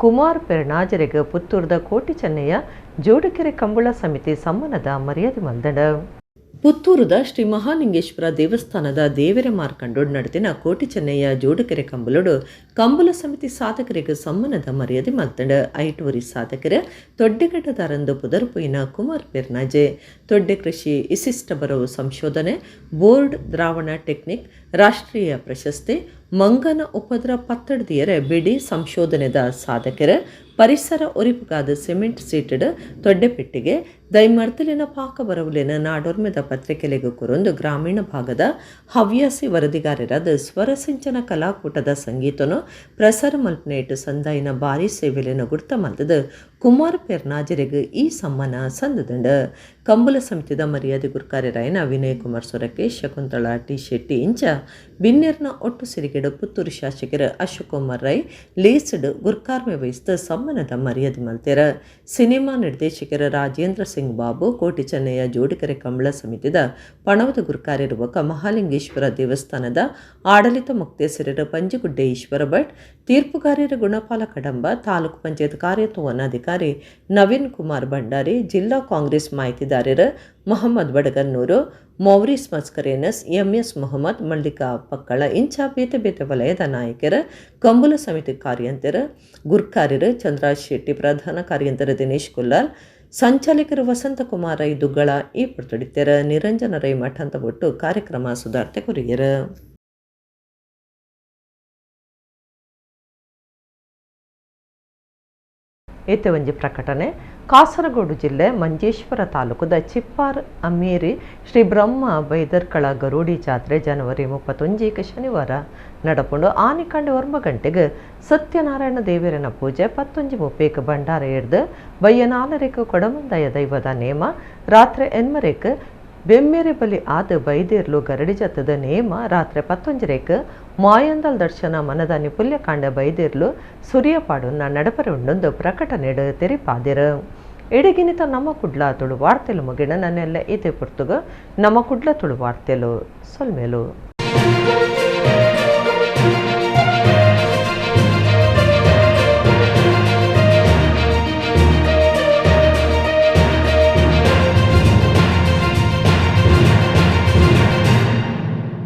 ಕುಮಾರ್ ಪೆರ್ನಾಜರೆಗ್ ಪುತ್ತೂರುದ ಕೋಟಿ ಚೆನ್ನಯ್ಯ ಜೋಡುಕೆರೆ ಕಂಬಳ ಸಮಿತಿ ಸಮ್ಮಾನದ ಮರ್ಯಾದೆ ಮಲ್ದಂಡ. ಪುತ್ತೂರುದ ಶ್ರೀ ಮಹಾಲಿಂಗೇಶ್ವರ ದೇವಸ್ಥಾನದ ದೇವರ ಮಾರ್ಕಂಡೋಡ್ ನಡೆದಿನ ಕೋಟಿ ಚೆನ್ನಯ್ಯ ಜೋಡುಕೆರೆ ಕಂಬಲೋಡು ಕಂಬಳ ಸಮಿತಿ ಸಾಧಕರಿಗೆ ಸಮ್ಮಾನದ ಮರ್ಯಾದೆ ಮಲ್ತಂಡ. ಐಟೂರಿ ಸಾಧಕರ ತೊಡ್ಡೆಗಡ್ಡದಾರಂದು ಪುದರ್ಪುಯಿನ ಕುಮಾರ್ ಪೆರ್ನಾಜೆ ತೊಡ್ಡೆ ಕೃಷಿ ವಿಶಿಷ್ಟ ಬರವು ಸಂಶೋಧನೆ ಬೋರ್ಡ್ ದ್ರಾವಣ ಟೆಕ್ನಿಕ್ ರಾಷ್ಟ್ರೀಯ ಪ್ರಶಸ್ತಿ ಮಂಗನ ಉಪದ್ರ ಪತ್ತಡ್ದಿಯರ ಬಿಡಿ ಸಂಶೋಧನೆದ ಸಾಧಕರ ಪರಿಸರ ಒರಿಪುಗಾದ ಸಿಮೆಂಟ್ ಸೀಟೆಡ್ ತೊಡ್ಡೆಪೆಟ್ಟಿಗೆ ದೈಮರ್ತಲಿನ ಪಾಕ ಬರವುಲಿನ ನಾಡೋರ್ಮೆದ ಪತ್ರಿಕೆಲೆಗೂ ಕೊರೊಂದು ಗ್ರಾಮೀಣ ಭಾಗದ ಹವ್ಯಾಸಿ ವರದಿಗಾರರಾದ ಸ್ವರಸಿಂಚನ ಕಲಾಕೂಟದ ಸಂಗೀತನು ಪ್ರಸಾರ ಮಲ್ಪನೇಟು ಸಂದಾಯಿನ ಭಾರಿ ಸೇವೆಲೆನ ಗುರ್ತ ಮಲ್ತದ ಕುಮಾರ್ ಪೆರ್ನಾಜರೆಗ್ ಈ ಸಮ್ಮಾನ ಸಂದದಂಡ. ಕಂಬಳ ಸಮಿತಿದ ಮರ್ಯಾದೆ ಗುರ್ಕಾರ್ಯರಾಯನ ವಿನಯ್ ಕುಮಾರ್ ಸೊರಕೆ, ಶಕುಂತಳಾ ಟಿ ಶೆಟ್ಟಿ ಇಂಚ ಬಿನ್ನೆರ್ನ ಒಟ್ಟು ಸಿರಿಗೆಡು ಪುತ್ತೂರು ಶಾಸಕರ ಅಶೋಕ್ ಕುಮಾರ್ ರೈ ಲೇಸ್ಡ್ ಗುರ್ಕಾರ್ಮೆ ವಹಿಸಿದ ಸಮ್ಮಾನದ ಮರ್ಯಾದೆ ಮಲ್ತೆರ. ಸಿನಿಮಾ ನಿರ್ದೇಶಕರ ರಾಜೇಂದ್ರ ಸಿಂಗ್ ಬಾಬು, ಕೋಟಿ ಚೆನ್ನಯ್ಯ ಜೋಡಿಕೆರೆ ಕಂಬಳ ಸಮಿತಿದ ಪಣವದ ಗುರ್ಕಾರ್ಯರುವ ಮಹಾಲಿಂಗೇಶ್ವರ ದೇವಸ್ಥಾನದ ಆಡಳಿತ ಮುಕ್ತೇಸರರ ಪಂಜುಗುಡ್ಡೆ ಈಶ್ವರ ಭಟ್, ತೀರ್ಪುಗಾರರ ಗುಣಪಾಲ ಕಡಂಬ, ತಾಲೂಕು ಪಂಚಾಯತ್ ಕಾರ್ಯತ್ವನಾಧಿಕಾರಿ ನವೀನ್ ಕುಮಾರ್ ಭಂಡಾರಿ, ಜಿಲ್ಲಾ Congress ಮಾಹಿತಿದಾರರ Mohammed Badagannur, Maurice Mascarenhas, MS Mohammed, Mallika Pakkala ಇಂಚ ಬೇತೆ ಬೇತೆ ವಲಯದ ನಾಯಕರ, ಕಂಬಳ ಸಮಿತಿ ಕಾರ್ಯಂತರ ಗುರ್ಕಾರ್ಯರು ಚಂದ್ರಾಜ್ ಶೆಟ್ಟಿ, ಪ್ರಧಾನ ಕಾರ್ಯಂತರ ದಿನೇಶ್ ಕುಲ್ಲಾಲ್, ಸಂಚಾಲಕರು ವಸಂತಕುಮಾರ ರೈ ದುಗ್ಗಳ ಈ ಪೊರ್ತುಡಿತ್ತೆರ. ನಿರಂಜನ ರೈ ಮಠ ಅಂತ ಒಟ್ಟು ಕಾರ್ಯಕ್ರಮ ಸುಧಾರ್ತೆ ಕೊರಿಯರ. ಏತೆ ಒಂಜಿ ಪ್ರಕಟಣೆ. ಕಾಸರಗೋಡು ಜಿಲ್ಲೆ ಮಂಜೇಶ್ವರ ತಾಲೂಕುದ ಚಿಪ್ಪಾರ್ ಅಮ್ಮೇರಿ ಶ್ರೀ ಬ್ರಹ್ಮ ಬೈದರ್ಕಳ ಗರೋಡಿ ಜಾತ್ರೆ ಜನವರಿ 31 ಶನಿವಾರ ನಡಪುಂಡು. ಆನಿಕಂಡೆ 9 ಗಂಟೆಗೆ ಸತ್ಯನಾರಾಯಣ ದೇವರನ ಪೂಜೆ, 11:30 ಭಂಡಾರ ಎಡ್ದು ಬಯ್ಯ 4ಕ್ಕೆ ಕೊಡಮಂದಾಯ ದೈವದ ನೇಮ, ರಾತ್ರಿ 8ಕ್ಕೆ ಬೆಮ್ಮೇರೆ ಬಲಿ ಆದ ಬೈದೇರ್ಲು ಗರಡಿ ಜತದ ನೇಮ, ರಾತ್ರಿ 11ಕ್ಕೆ ಮಾಯಂದಲ್ ದರ್ಶನ ಮನದಾನಿ ಪುಲ್ಯಕಾಂಡ ಬೈದೇರ್ಲು ಸುರಿಯಪಾಡುನ್ನ ನಡಪರೆ ಉಂಡೊಂದು ಪ್ರಕಟಣೆಡು ತೆರಿಪಾದಿರು. ಎಡಗಿನಿತ ನಮ್ಮ ಕುಡ್ಲ ತುಳು ವಾರ್ತೆಲು ಮುಗಿಣ ನನ್ನೆಲ್ಲ ಇದೇ ಪುರ್ತುಗ ನಮ್ಮ ಕುಡ್ಲ ತುಳು ವಾರ್ತೆಲು ಸೊಲ್ಮೇಲು.